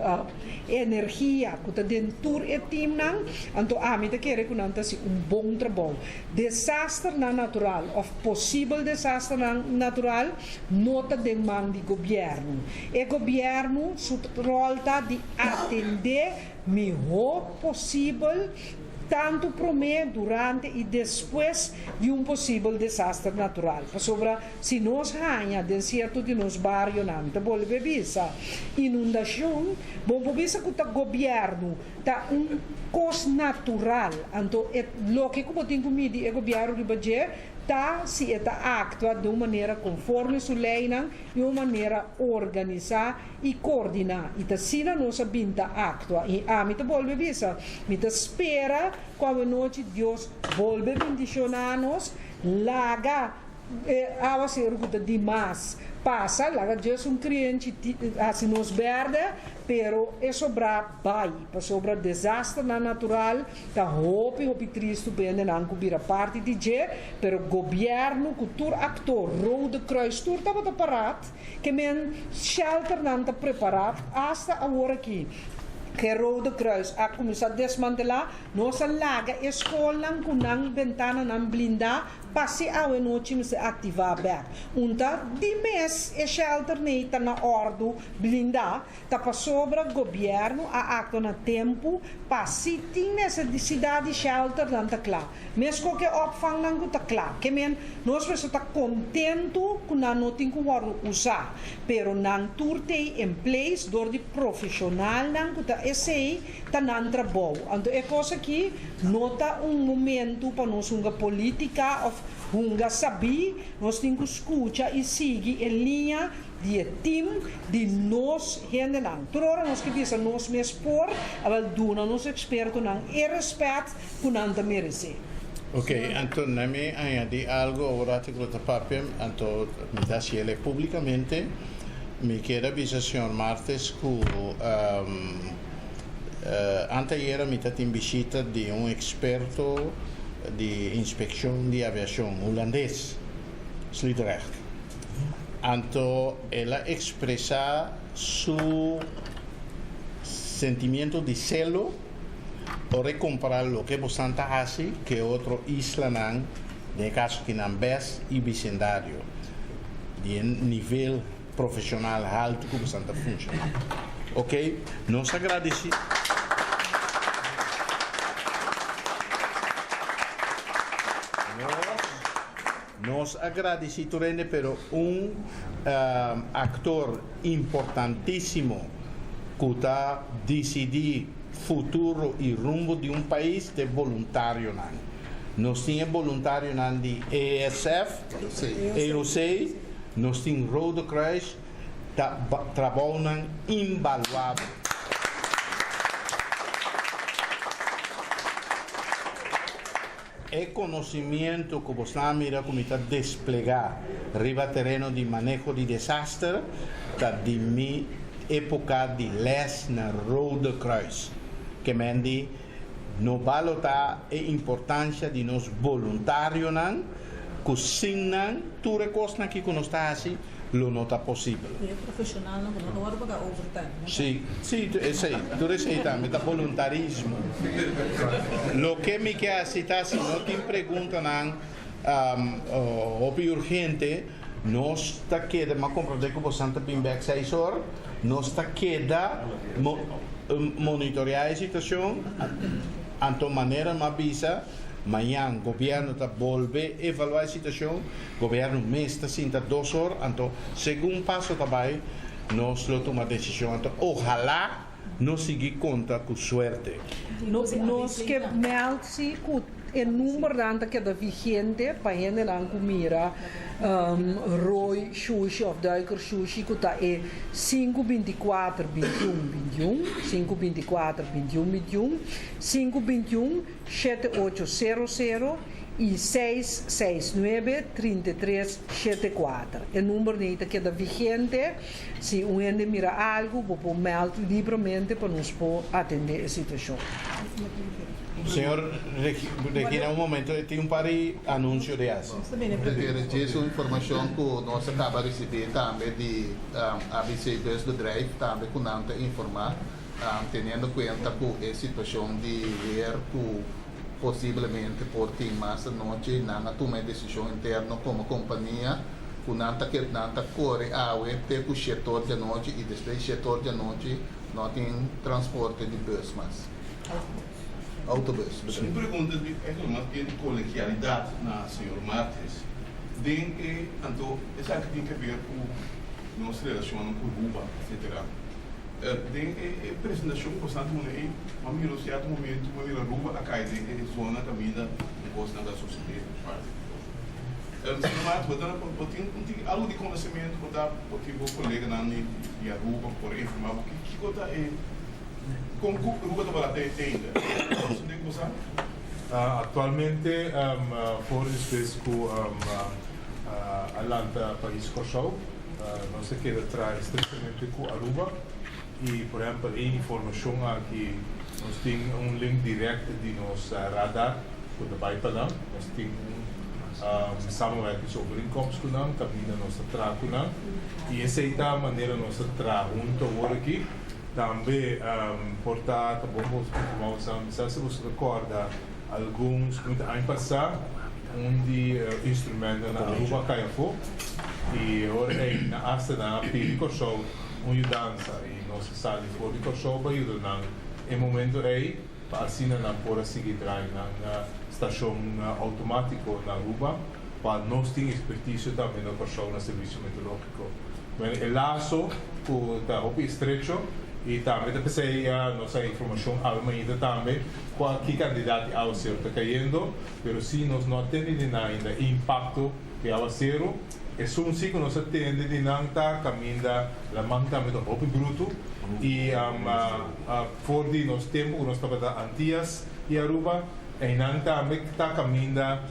energia ku ta den tur e teamnan. Anto ami ta kere ku nan ta hasi un bon trabou. Desasternan natural òf posibel desasternan natural no ta den man di gobièrnu. E gobièrnu su ròl ta di atendé mihó posibel. Tantu promé, durante i despues di un posibel desaster natural. Pasobra si nos haña den sierto di nos barionan, ta bolbe bisa, inundashon, bo por bisa ku ta gobièrnu, ta un kos natural. Anto e loke ku bo tin ku midi e gobièrnu riba dje ta si e ta aktua den un manera konforme su leinan i un manera organisá i koordiná. I ta asina nos a bin ta aktua. I ami ta bolbe bisa, mi ta spera ku awanochi Dios bolbe bendishoná nos, laga e awaseru ku ta dimas pasa, laga djes un krienchi hasi nos bèrdè, pero e sobrá bai, pasobra desasternan natural Ta hopi hopi tristu bendenan ku bira parti di dje, pero gobièrnu ku tur aktor, Rode Kruis tur tabata parat, ke men shelternan ta prepará, asta awor aki ke Rode Kruis a kuminsá desmantelá, nos a laga e skolnan ku nan bentananan blindá pa si awe nochi mester aktivá bèk. Un ta di mes e shelter nei ta na òrdu blindá. Ta pasobra gobièrnu a aktua na tempu pa si tin nesesidat di shelter nan ta kla. Meskos ku e opvangnan ku ta kla. Ke men, nos mester ta kontentu ku nan no tin ku wòrdu usá, pero nan tur t'ei in place dor di profeshonalnan ku ta esei ta nan trabou. Anto e kos aki no ta un momentu pa nos hunga polítika òf hunga sabí, nos tin ku skucha i sigui e liña di e team di nos hendenan. Tur ora nos ke bisa nos mes por, awel duna nos expertonan e respet ku nan ta merece. Ok, anto na mi añadi algo awor ati ku lo ta papia, anto mi ta hasi el'e publicamente. Mi kier a bisa señor Martes ku anteayera mi ta tin bishita di un experto di inspeccion di aviacion hulandes, Sliedrecht. Anto el a ekspresá su sentimiento di selo ora e kompará loke bosan ta hasi ku e otro islanan, den e kaso aki nan bes i bisendario, di e nivel profeshonal haltu ku bosan ta funshoná. Oke, nos a gradisí. Nos a gradici tur hende pero un actor importantisimo cu ta dicidi futuro y rumbo di un pais ta e boluntarionan. Nos tin e boluntarionan di ESF, EOC, nos tin Rode Kruis, ta trabounan invaluabel. E konosimiento ku bosnan a mira ku mi ta desplegá riba tereno di maneho di desaster ta di mi époka di lès na Rode Kruis. Ke men di no balotá e importansha di nos boluntarionan ku sin nan tur e kosnan aki ku nos ta hasi lo no ta posibel. I e profeshonalnan ku no ta wòrdu pagá overtime, no ta? Sí, sí, esei, tur esei tambe ta boluntarismo. Loke mi ke hasi ta si no tin preguntanan hopi urgente, nos ta keda, mi a komprondé ku bosan ta bin bèk seis or, nos ta keda monitoreá e situashon, anto manera mi a bisa, Mañan gobierno ta bolbe evalua e situacion, gobierno mes ta sinta dos or, anto segun paso ta bay nos lo tuma decision, anto ojalá nos sigui conta cu suerte. Nos ke meld si cu e numbernan ta keda vigente pa hendenan cu mira rooi shushi of duiker shushi cu ta e sinku binticuater bintiun bintiun, sinku binticuater bintiun bintiun, sinku bintiun. Shete ocho sero sero i seis seis nuebe trinta i tres shete kuater. E number nei ta keda vigente. Si un hende mira algu, bo por meld libremente pa nos por atende e situashon. Señor Regina, un momento, e tin un par di anuncio di haci. Presidente, dje su informacion cu nos a caba ricibi tambe di ABC Busbedrijf, tambe cu nan ta informa. Teniendo cuenta cu e situacion di weer cu posiblemente por tin mas anochi, nan a tuma e decision interno como compania cu nan ta ke nan ta core awe te cu shetor di anochi y despues di shetor di anochi no tin transporte di bus mas. Autobus. Un pregunta di eigenlijk mas bien di colegialidad na señor Martes. Den e anto esaki tin ke ber ku nos relacionnan ku Aruba etcetera. Den e presentacion ku bastante muna ei m'a mira un cierto momento manera Aruba a cay den e zona caminda un cosnan ta sucede parti di cos. Señor Martes bo ta bo tin un tiki algo di conocemento bo ta bo tin bo coleganan di Aruba por informa bo kico ta e Kon ku Aruba ta bala te ainda? Bo tin ku sa? Aktualmente for despues ku a lanta pais Kòrsou nos a keda traha estrechamente ku Aruba i por ehèmpel e informashon aki nos tin un link dirèkt di nos radar ku ta bai pa nan. Nos tin un samenwerkingsovereenkomst ku nan kaminda nos ta traha ku nan i esei ta manera nos ta traha huntu awor aki. Tambe por ta ta bon boso informá boso a misa si boso ta kòrda algun supumente aña pasá un di e instrumentonan na Aruba a kai afó i e ora ei nan asta nan a pidi Kòrsou un yudansa i nos a sali for di Kòrsou pa yuda nan e momento ei pa asina nan por a sigui drai nan stashon outomátiko na Aruba pa nos tin ekspertisio tambe na Kòrsou na servisio meteorológiko. Bueno, e laso ku ta hopi estrecho i tambe ta p'esei nos a informashon awe mainta tambe kua ki kantidat di awaseru ta kayendo, pero si nos no a tende di nan ainda e impakto di awaseru. Esun si ku nos a tende di nan ta kaminda laman tambe ta hopi brutu i for di nos tempu ku nos tabata Antias i Aruba einan tambe ta kaminda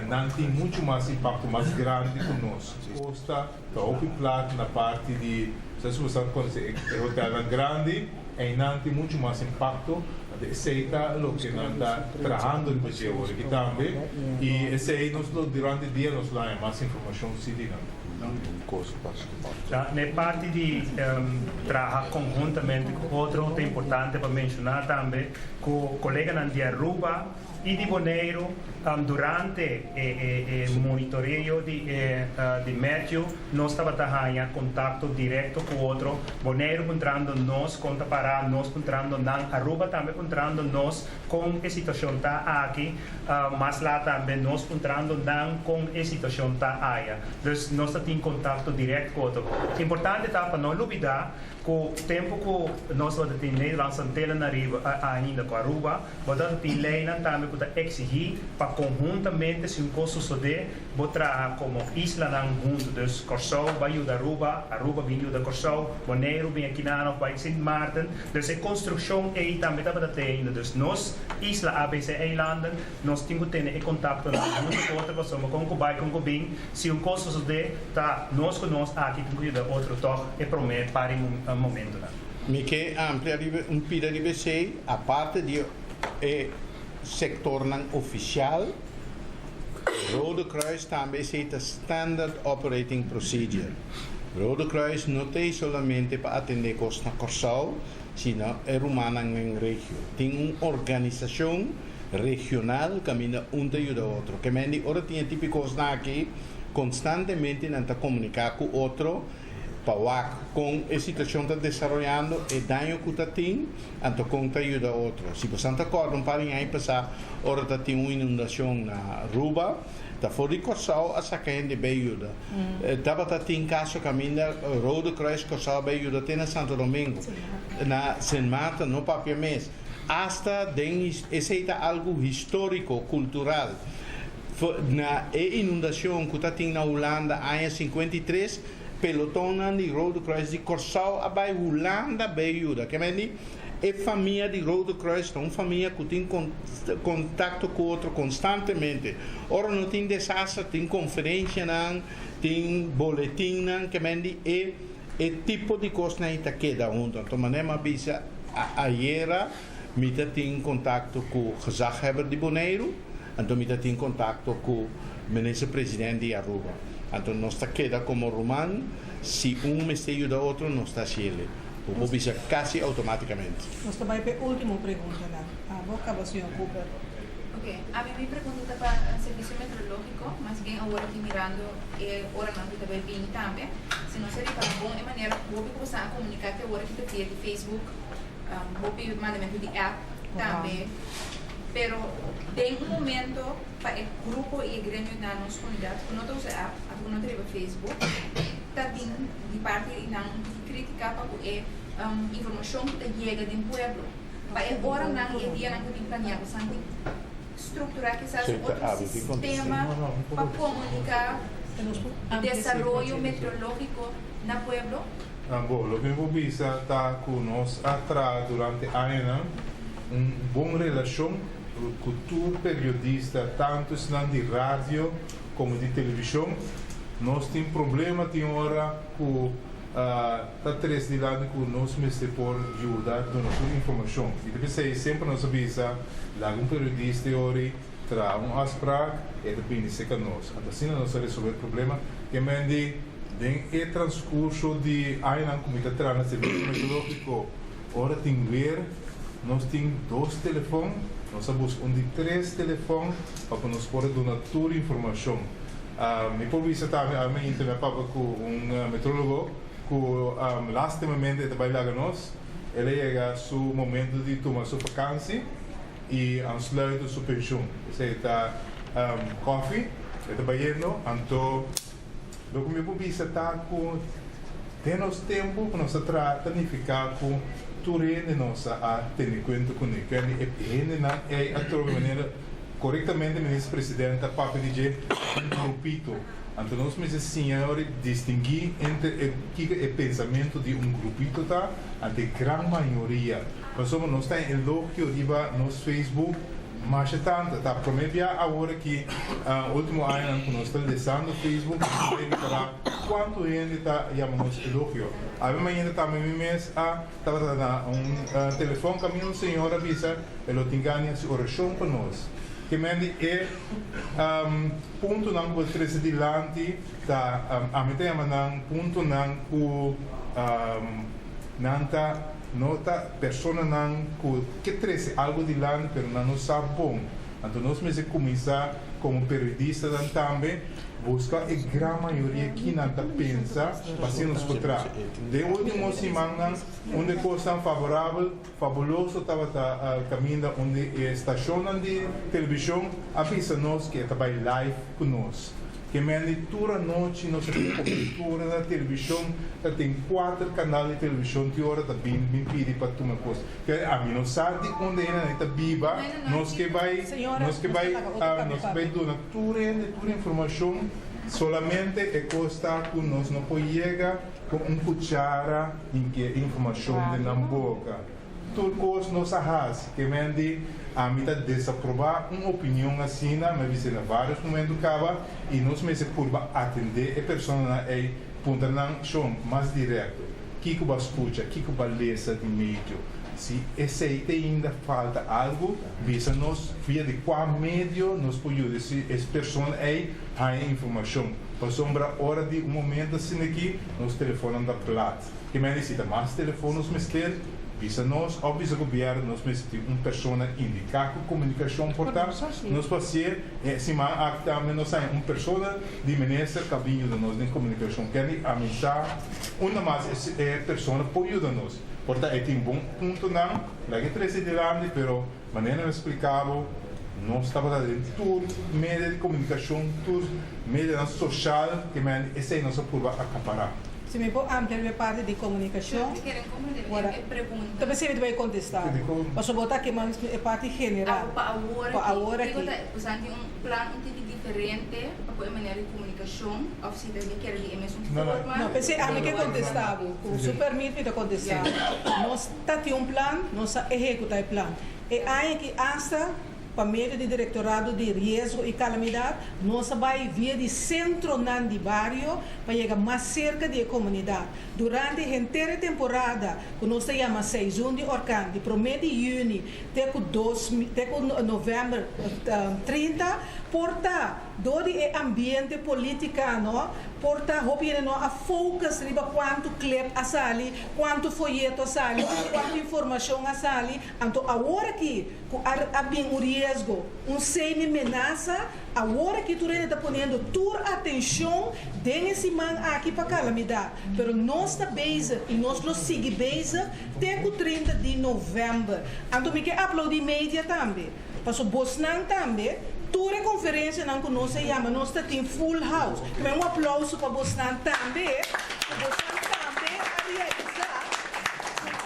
nan tin muchu mas impakto mas grandi ku nos. Kosta Ta hopi plat na parti di, sa si bo sa konosé e hotelnan grandi, einan tin muchu mas impakto, anto esei ta loke nan ta trahando riba dje awor aki tambe, i esei nos lo durante dia nos lo haña mas informashon si di nan. Na e parti di traha konhuntamente ku otro ta importante pa menshoná tambe ku koleganan di Aruba, i di Boneiru durante e monitoreo di di Matthew nos tabata haña kontakto direkto ku otro, Boneiru puntrando nos kon ta pará, nos puntrando nan, Aruba tambe puntrando nos kon e situashon ta aki, mas lat tambe nos puntrando nan kon e situashon ta aya. Dus nos ta tin kontakto dirèkt ku otro. Importante ta pa no lubidá ku tempu ku nos tabata tin Nederlandse Antillen ariba ainda ku Aruba, Bo ta tin leinan tambe ku ta eksigí pa konhuntamente si un kos sosodé bo traha komo islanan huntu. Dus Kòrsou bai yuda Aruba, Aruba bin yuda Kòrsou, Boneiru bin akinan òf bai Sint Maarten. Dus e konstrukshon ei tambe tabata te ainda. Dus nos isla ABC eilanden nos tin ku tene e kontaktonan huntu ku otro pasobra kon ku bai kon ku bin si un kos sosodé ta nos ku nos aki tin ku yuda otro tòg e promé par di momentunan. Mi ke amplia riba un pida riba esei, aparte di e sektornan ofisial, Rode Kruis tambe esei ta standard operating procedure. Rode Kruis no ta ei solamente pa atendé kos na Kòrsou, sino e rumannan den regio. Tin un organisashon regional kaminda un ta yuda otro. Ke men di ora tin e tipo kosnan aki, konstantemente nan ta komuniká ku otro. Pa wak kon e situashon ta desaroyando, e daño ku ta tin, anto kon ta yuda otro. Si bosan ta kòrda un par di aña pasá ora ta tin un inundashon na Aruba, ta for di Kòrsou a saka hende bai yuda. Tabata tin kaso kaminda Rode Kruis Kòrsou a bai yuda te na Santo Domingo, na Sint Maarten no papia mes. Asta den esei ta algu históriko, kultural. Na e inundacion cu ta tin na Hulanda aña 53, pelotonnan di Rode Kruis di Corsou a bay Hulanda bay yuda. Ke men di, e famia di Rode Kruis ta un famia cu tin contacto cu otro constantemente. Ora no tin desaster, tin conferencianan, tin boletinnan, ke men di e e tipo di cosnan ey ta keda hunto. Anto manera mi a bisa ayera, mi ta tin contacto cu gezaghebber di Boneiru. Anto mi ta tin kontakto ku Minister President di Aruba. Anto nos ta keda komo ruman, si un mester yuda otro nos ta hasiel. Bo por bisa kasi outomátikamente. Nos ta bai pa e último preguntanan. Abo kaba señor Cooper. Ok, ami mi pregunta ta pa Servicio Meteorológico, mas bien awor aki mirando e oranan ku ta bai bini tambe. Si nos a ripara bon e manera ku hopi ku boso a komunika te awor aki ta via di Facebook, hopi mandamentu di app tambe. Pero den un momento pa e grupo y e gremio na nos comunidad cu no ta usa app of cu no ta riba Facebook ta bin di parti di nan un tiki critica pa cu e informacion cu ta yega den pueblo pa e oranan y e dianan cu tin planea pasan tin structura kisas un otro sistema pa comunica desaroyo meteorologico na pueblo. Bo, loke mi por bisa ta ku nos a traha durante añanan un bon relashon ku tur periodista, tantu esnan di radio komo di televishon. Nos tin problema tin ora ku ta tres dilanti ku nos mester por yuda duna tur informashon. I ta p'esei semper nos a bisa, laga un periodista e ora traha un afsprak, e ta bini serka nos. Anto asina nos a resolve e problema. Ke men di den e transkurso di añanan ku mi ta traha na servisio meteorológiko, ora tin weer, nos tin dos telefòn, nos a buska un di tres telefòn pa ku nos por a duna tur informashon. Mi por bisa tambe, awe mainta mi a papia ku un meteorólogo ku lastimamente e ta bai laga nos, el a yega su momento di tuma su vakansi. I aansluiten su penshun. Esei ta Coffee, e ta bayendo. Anto loke mi por bisa ta ku den nos tempu ku nos a traha ta nifiká ku tur hende nos a tene kuenta kuné. Kende e hendenan ei a trobe manera korektamente Minister President ta papia di dje un grupito. Anto nos mester siña ora distinguí entre e kiko e pensamentu di un grupito ta ante e gran mayoria. Pasobra nos ta en elogio riba nos Facebook masha tanto. Ta prome bia awor aki ultimo añanan ku nos ta lesando Facebook nos ta bay ripara kuantu hende ta yama nos elogio. Awe mañana tambe mi mes a tabata na un telefon kaminda un señor a bisa e lo tin gana di hasi orashon pa nos. Ke men di e puntonan ku bo trese dilanti ta ami ta yama nan puntonan ku nan ta No ta personanan ku ke trese algu dilanti pero nan no sa bon. Anto nos mester kuminsá komo periodistanan tambe buska e gran mayoria kinan ta pensa pa asina nos por traha. Den ultimo simannan un di e kosnan favorabel, fabuloso tabata kaminda un di e stashonnan di televishon a bisa nos ke e ta bai live ku nos. Ke mende tur anochi nos a tin cobertura na television, ta tin cuater canal di television tin ora ta bin bin pidi pa tuma cos. Ke ami no sa di unda hende nan ta biba, nos ke bay nos ke bay nos ke bay duna tur hende tur informacion, solamente e cos ta cu nos no por yega cu un cuchara hinke informacion den nan boca. Tur kos nos a hasi, ke men di, Ami ta desaprobá un opinion asina, mi a bis'é na vários momentu kaba, i nos mester purba atendé e personanan ei, puntra nan, Shon, mas direkto, kiko bo a skucha, kiko bo a lesa di medio? Si esei te ainda falta algu, bisa nos via di kua medio nos por yuda e persona ei haña informashon. Pasobra ora di un momento asina aki, nos telefonnan ta plat. Ke men nesita mas telefon nos mester bisa nos of bisa gobierno nos mester tin un persona indica cu comunicacion por ta nos por hacié e siman aki tambe nos haña un persona di minister ka bin yuda nos den comunicacion kende a mi sa unda mas e persona por yuda nos por ta e tin bon puntonan laga e trece dilanti pero manera mi a splica bo nos tabata den tur media di comunicacion tur medianan social ke men esey nos a purba acapara. Si mi por amplia riba e parti di komunikashon, ora ta pensé mi ta bai kontestá bo. Pasobra bo ta kema e parti general. Pa awor Pa awor aki. aki. Boso tin un plan un tiki diferente pa ku e manera di komunikashon òf si ta kere di e mesun forma? No, p'esei ami ke kontestá bo. Ku su permit mi ta kontestá bo. Nos ta tin un plan, nos a ehekutá e plan. E aña aki asta. Pa medio di Direktorado di Riesgo i Kalamidat nos a bai via di sentronan di bario pa yega mas serka di e komunidat. Durante henter e temporada ku nos ta yama seizoen di orkan di promé di yüni te ku dos te ku novèmber 30 por ta dor di e ambiente politika no por ta hopi hende no a focus riba kuantu klep a sali, kuantu foyeto a sali, kuantu informashon a sali. Anto awor aki ku a a bin un riesgo, un semi menasa, awor aki tur hende ta poniendo tur atencion den e siman aki pa calamidad. Pero nos ta bezig y nos lo sigui bezig te cu 30 di november. Anto mi ke aplaudi media tambe. Paso bosnan tambe, tur e konferensianan ku nos a yama, nos ta tin full house. Ke un aplouso pa bosnan tambe, ku bosnan tambe a realisá,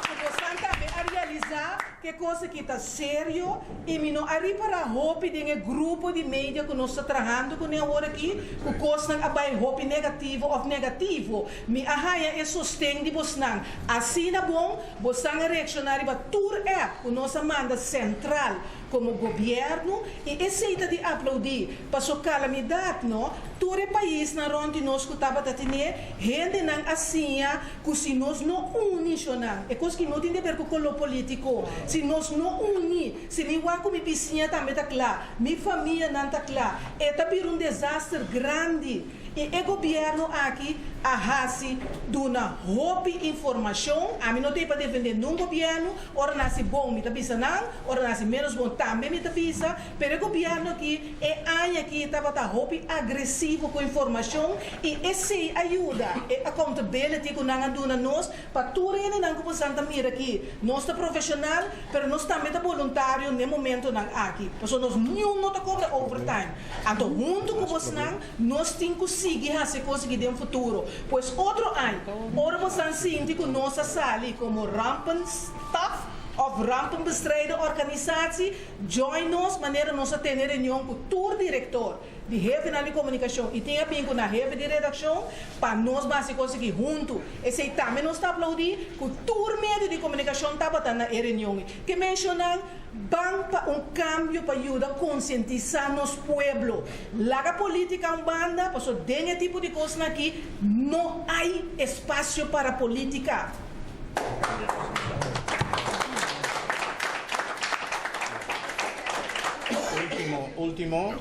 ku bosnan tambe a realisá ku e kos aki ta serio i mi no a ripará hopi den e grupo di media ku nos ta trahando kuné awor aki ku kosnan a bai hopi negativo òf negativo. Mi a haña e sosten di bosnan. Asina bon, bosnan a reakshoná riba tur app ku nos a manda sentral komo gobièrnu i esei ta di aploudí. Paso kalamidat no, tur e paisnan rònt di nos ku tabata tene, hendenan a siña ku si nos no uni, shonnan, e kos ki no tin di ber ku koló polítiko, si nos no uni, si mi wak ku mi bisiña tambe ta kla, mi famianan ta kla, e ta bira un desaster grandi. I e gobierno aki a hasi duna hopi informacion. Ami no ta pa defende nun gobierno, ora nan hasi bon mi ta bisa nan, ora nan hasi menos bon tambe mi ta bisa, pero e gobierno aki e aña aki tabata hopi agresivo cu informacion y esey a yuda e accountability cu nan a duna nos pa tur hendenan cu bosan ta mira aki. Nos ta profesional, pero nos tambe ta boluntario n'e momentonan aki, pasobra nos niun no ta cobra overtime. Anto huntu ku bosnan, nos tin ku sigui hasi kos aki den futuro. Pues otro aña, ora bosnan sinti ku nos a sali komo rampenstaf òf rampenbestrijden organisatie, join nos manera nos a tene reunion ku tur direktor di hefenan di komunikashon i tin a bin ku nan hefe di redakshon pa nos ban hasi kos aki huntu. Esei tambe nos ta aplaudí ku tur medio di komunikashon tabata na e reunion. Ke menshonan? Ban pa un kambio pa yuda konsientisá nos pueblo. Laga polítika un banda, pasobra den e tipo di kosnan aki no hay espasio para polítika. Ultimo, ultimo.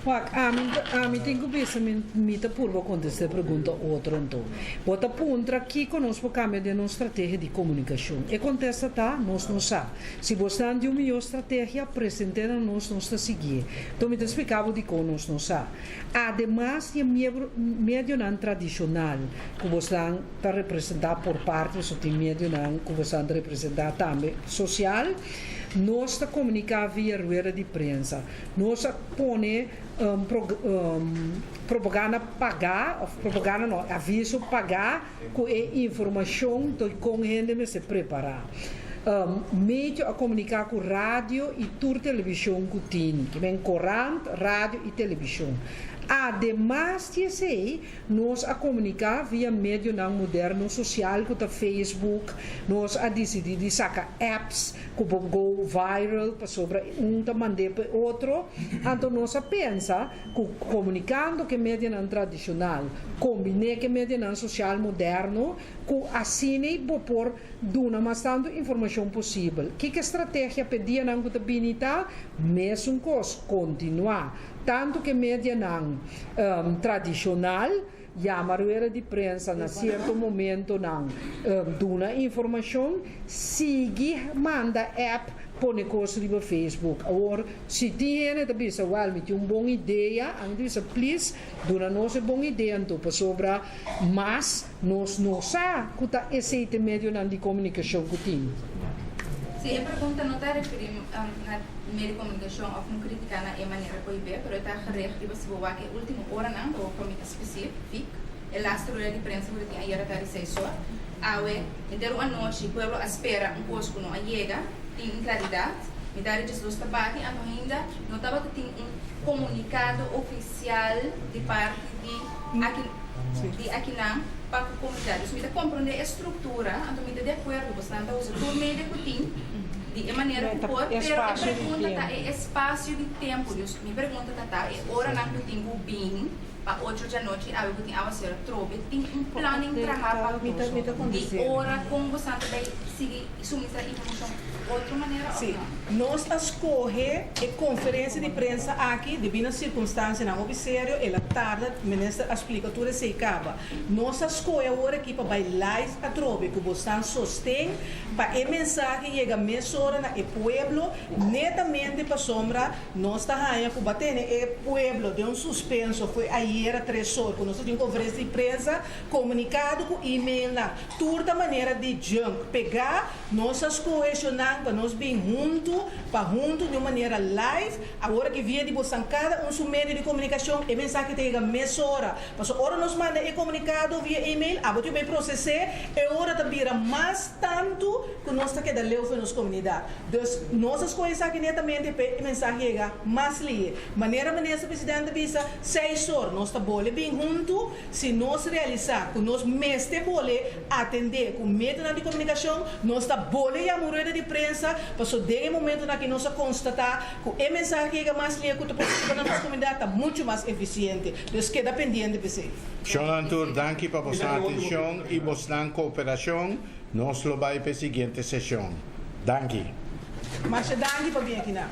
Wak, ami, ami tin ku bisa mi, mi ta purba kontestá e pregunta otro anto. Bo ta puntra kiko nos por kambia den nos strategia di komunikashon. E kontesta ta, nos no sa. Si bo stan di un mihó strategia, present'é na nos, nos ta siguié. Enton mi ta splika bo dikon nos no sa. Ademas di e miebro, medionan tradishonal ku bo stan ta representá por parti, pasobra tin medionan ku bo stan ta representá tambe sosial, Nos ta komuniká via rueda di prensa. Nos a pone propaganda pagá, òf propaganda no, aviso pagá ku e informashon di kon hende mester prepará. Medio a komuniká ku radio i tur televishon ku tin, ki men korant, radio i televishon. Ademas di esei, Nos a komuniká via medionan moderno sosial ku ta Facebook. Nos a disidí di saka apps ku por go viral pasobra un ta mand'é pa e otro. Anto nos a pensa ku komunikando ku e medianan tradishonal kombiné ku e medianan sosial moderno ku asina bo por duna mas tantu informashon posibel. Kiko e strategia pa e dianan ku ta bini ta? Mesun kos, kontinuá. Tantu ku e medianan tradishonal yama rueda di prensa na sierto momentonan duna informashon, sigui manda app pone kos riba Facebook. Awor si tin hende ta bisa wèl mi tin un bon idea, ami ta bisa plis duna nos e bon idea anto pasobra mas nos no sa ku ta esei ta e medionan di komunikashon ku tin. Si, e pregunta no ta referí na medio di komunikashon òf un krítika na e manera ku hib'é, pero e ta gericht riba si bo wak e último oranan, bo pa mi ta spesífik, e laste rueda di prensa ku ta tin ayera ta di seis or. Awe, henter un anochi, pueblo a spera un kos ku no a yega, tin inklaridat, mitar di 12 ta bati, anto ainda no tabata tin un komunikado ofisial di parti di aki. Di akinan pa ku komunidat. Dus mi ta komprondé e struktura, anto mi ta di akuerdo, bosnan ta usa tur media ku tin di e manera ku por, pero e pregunta ta e espasio di tempu. Dus mi pregunta ta ta e oranan ku tin ku bin pa ocho djanochi awe ku tin awasero atrobe tin un planning traha pa di ora kon bosnan ta bai sigui suministra informashon otro manera òf Sí, no? nos a skohe e konferensia di prensa aki debí na sirkunstansianan hopi serio, el a tarda, minister a splika tur esei kaba. Nos a skohe awor aki pa bai live atrobe ku bosan sosten pa e mensahe yega mesora na e pueblo, netamente pasobra nos ta haña ku ba tene e pueblo den un suspenso fo'i ayera tres or ku nos a tin konferensia di prensa, komunikado ku emailnan. Tur ta manera di junk pegá. Nos a skohe eshonan pa nos bin huntu. huntu pa huntu di un manera live, awor aki via di bosan kada un su medio di komunikashon e mensahe ta yega mesora. Pasobra ora nos manda e komunikado via email abo tin bai proses'é e ora ta bira mas tantu ku nos ta keda leu for nos komunidat. Dus nos a skohe esaki netamente pa e mensahe yega mas lihe. Manera Minister Presidente a bisa, seis or nos ta bole bin huntu, si nos realisá ku nos mester bole atendé ku medionan di komunikashon, nos ta bole yama un rueda di prensa, paso den e momentonan aki nos a konstatá ku e mensahe yega mas lihe ku ta posibel na nos komunidat ta muchu mas efisiente. Dus keda pendiente p'esei. Shonnan tur, danki pa bosnan atenshon i bosnan kooperashon. Nos lo bai p'e siguiente seshon. Danki. Masha danki pa bin akinan.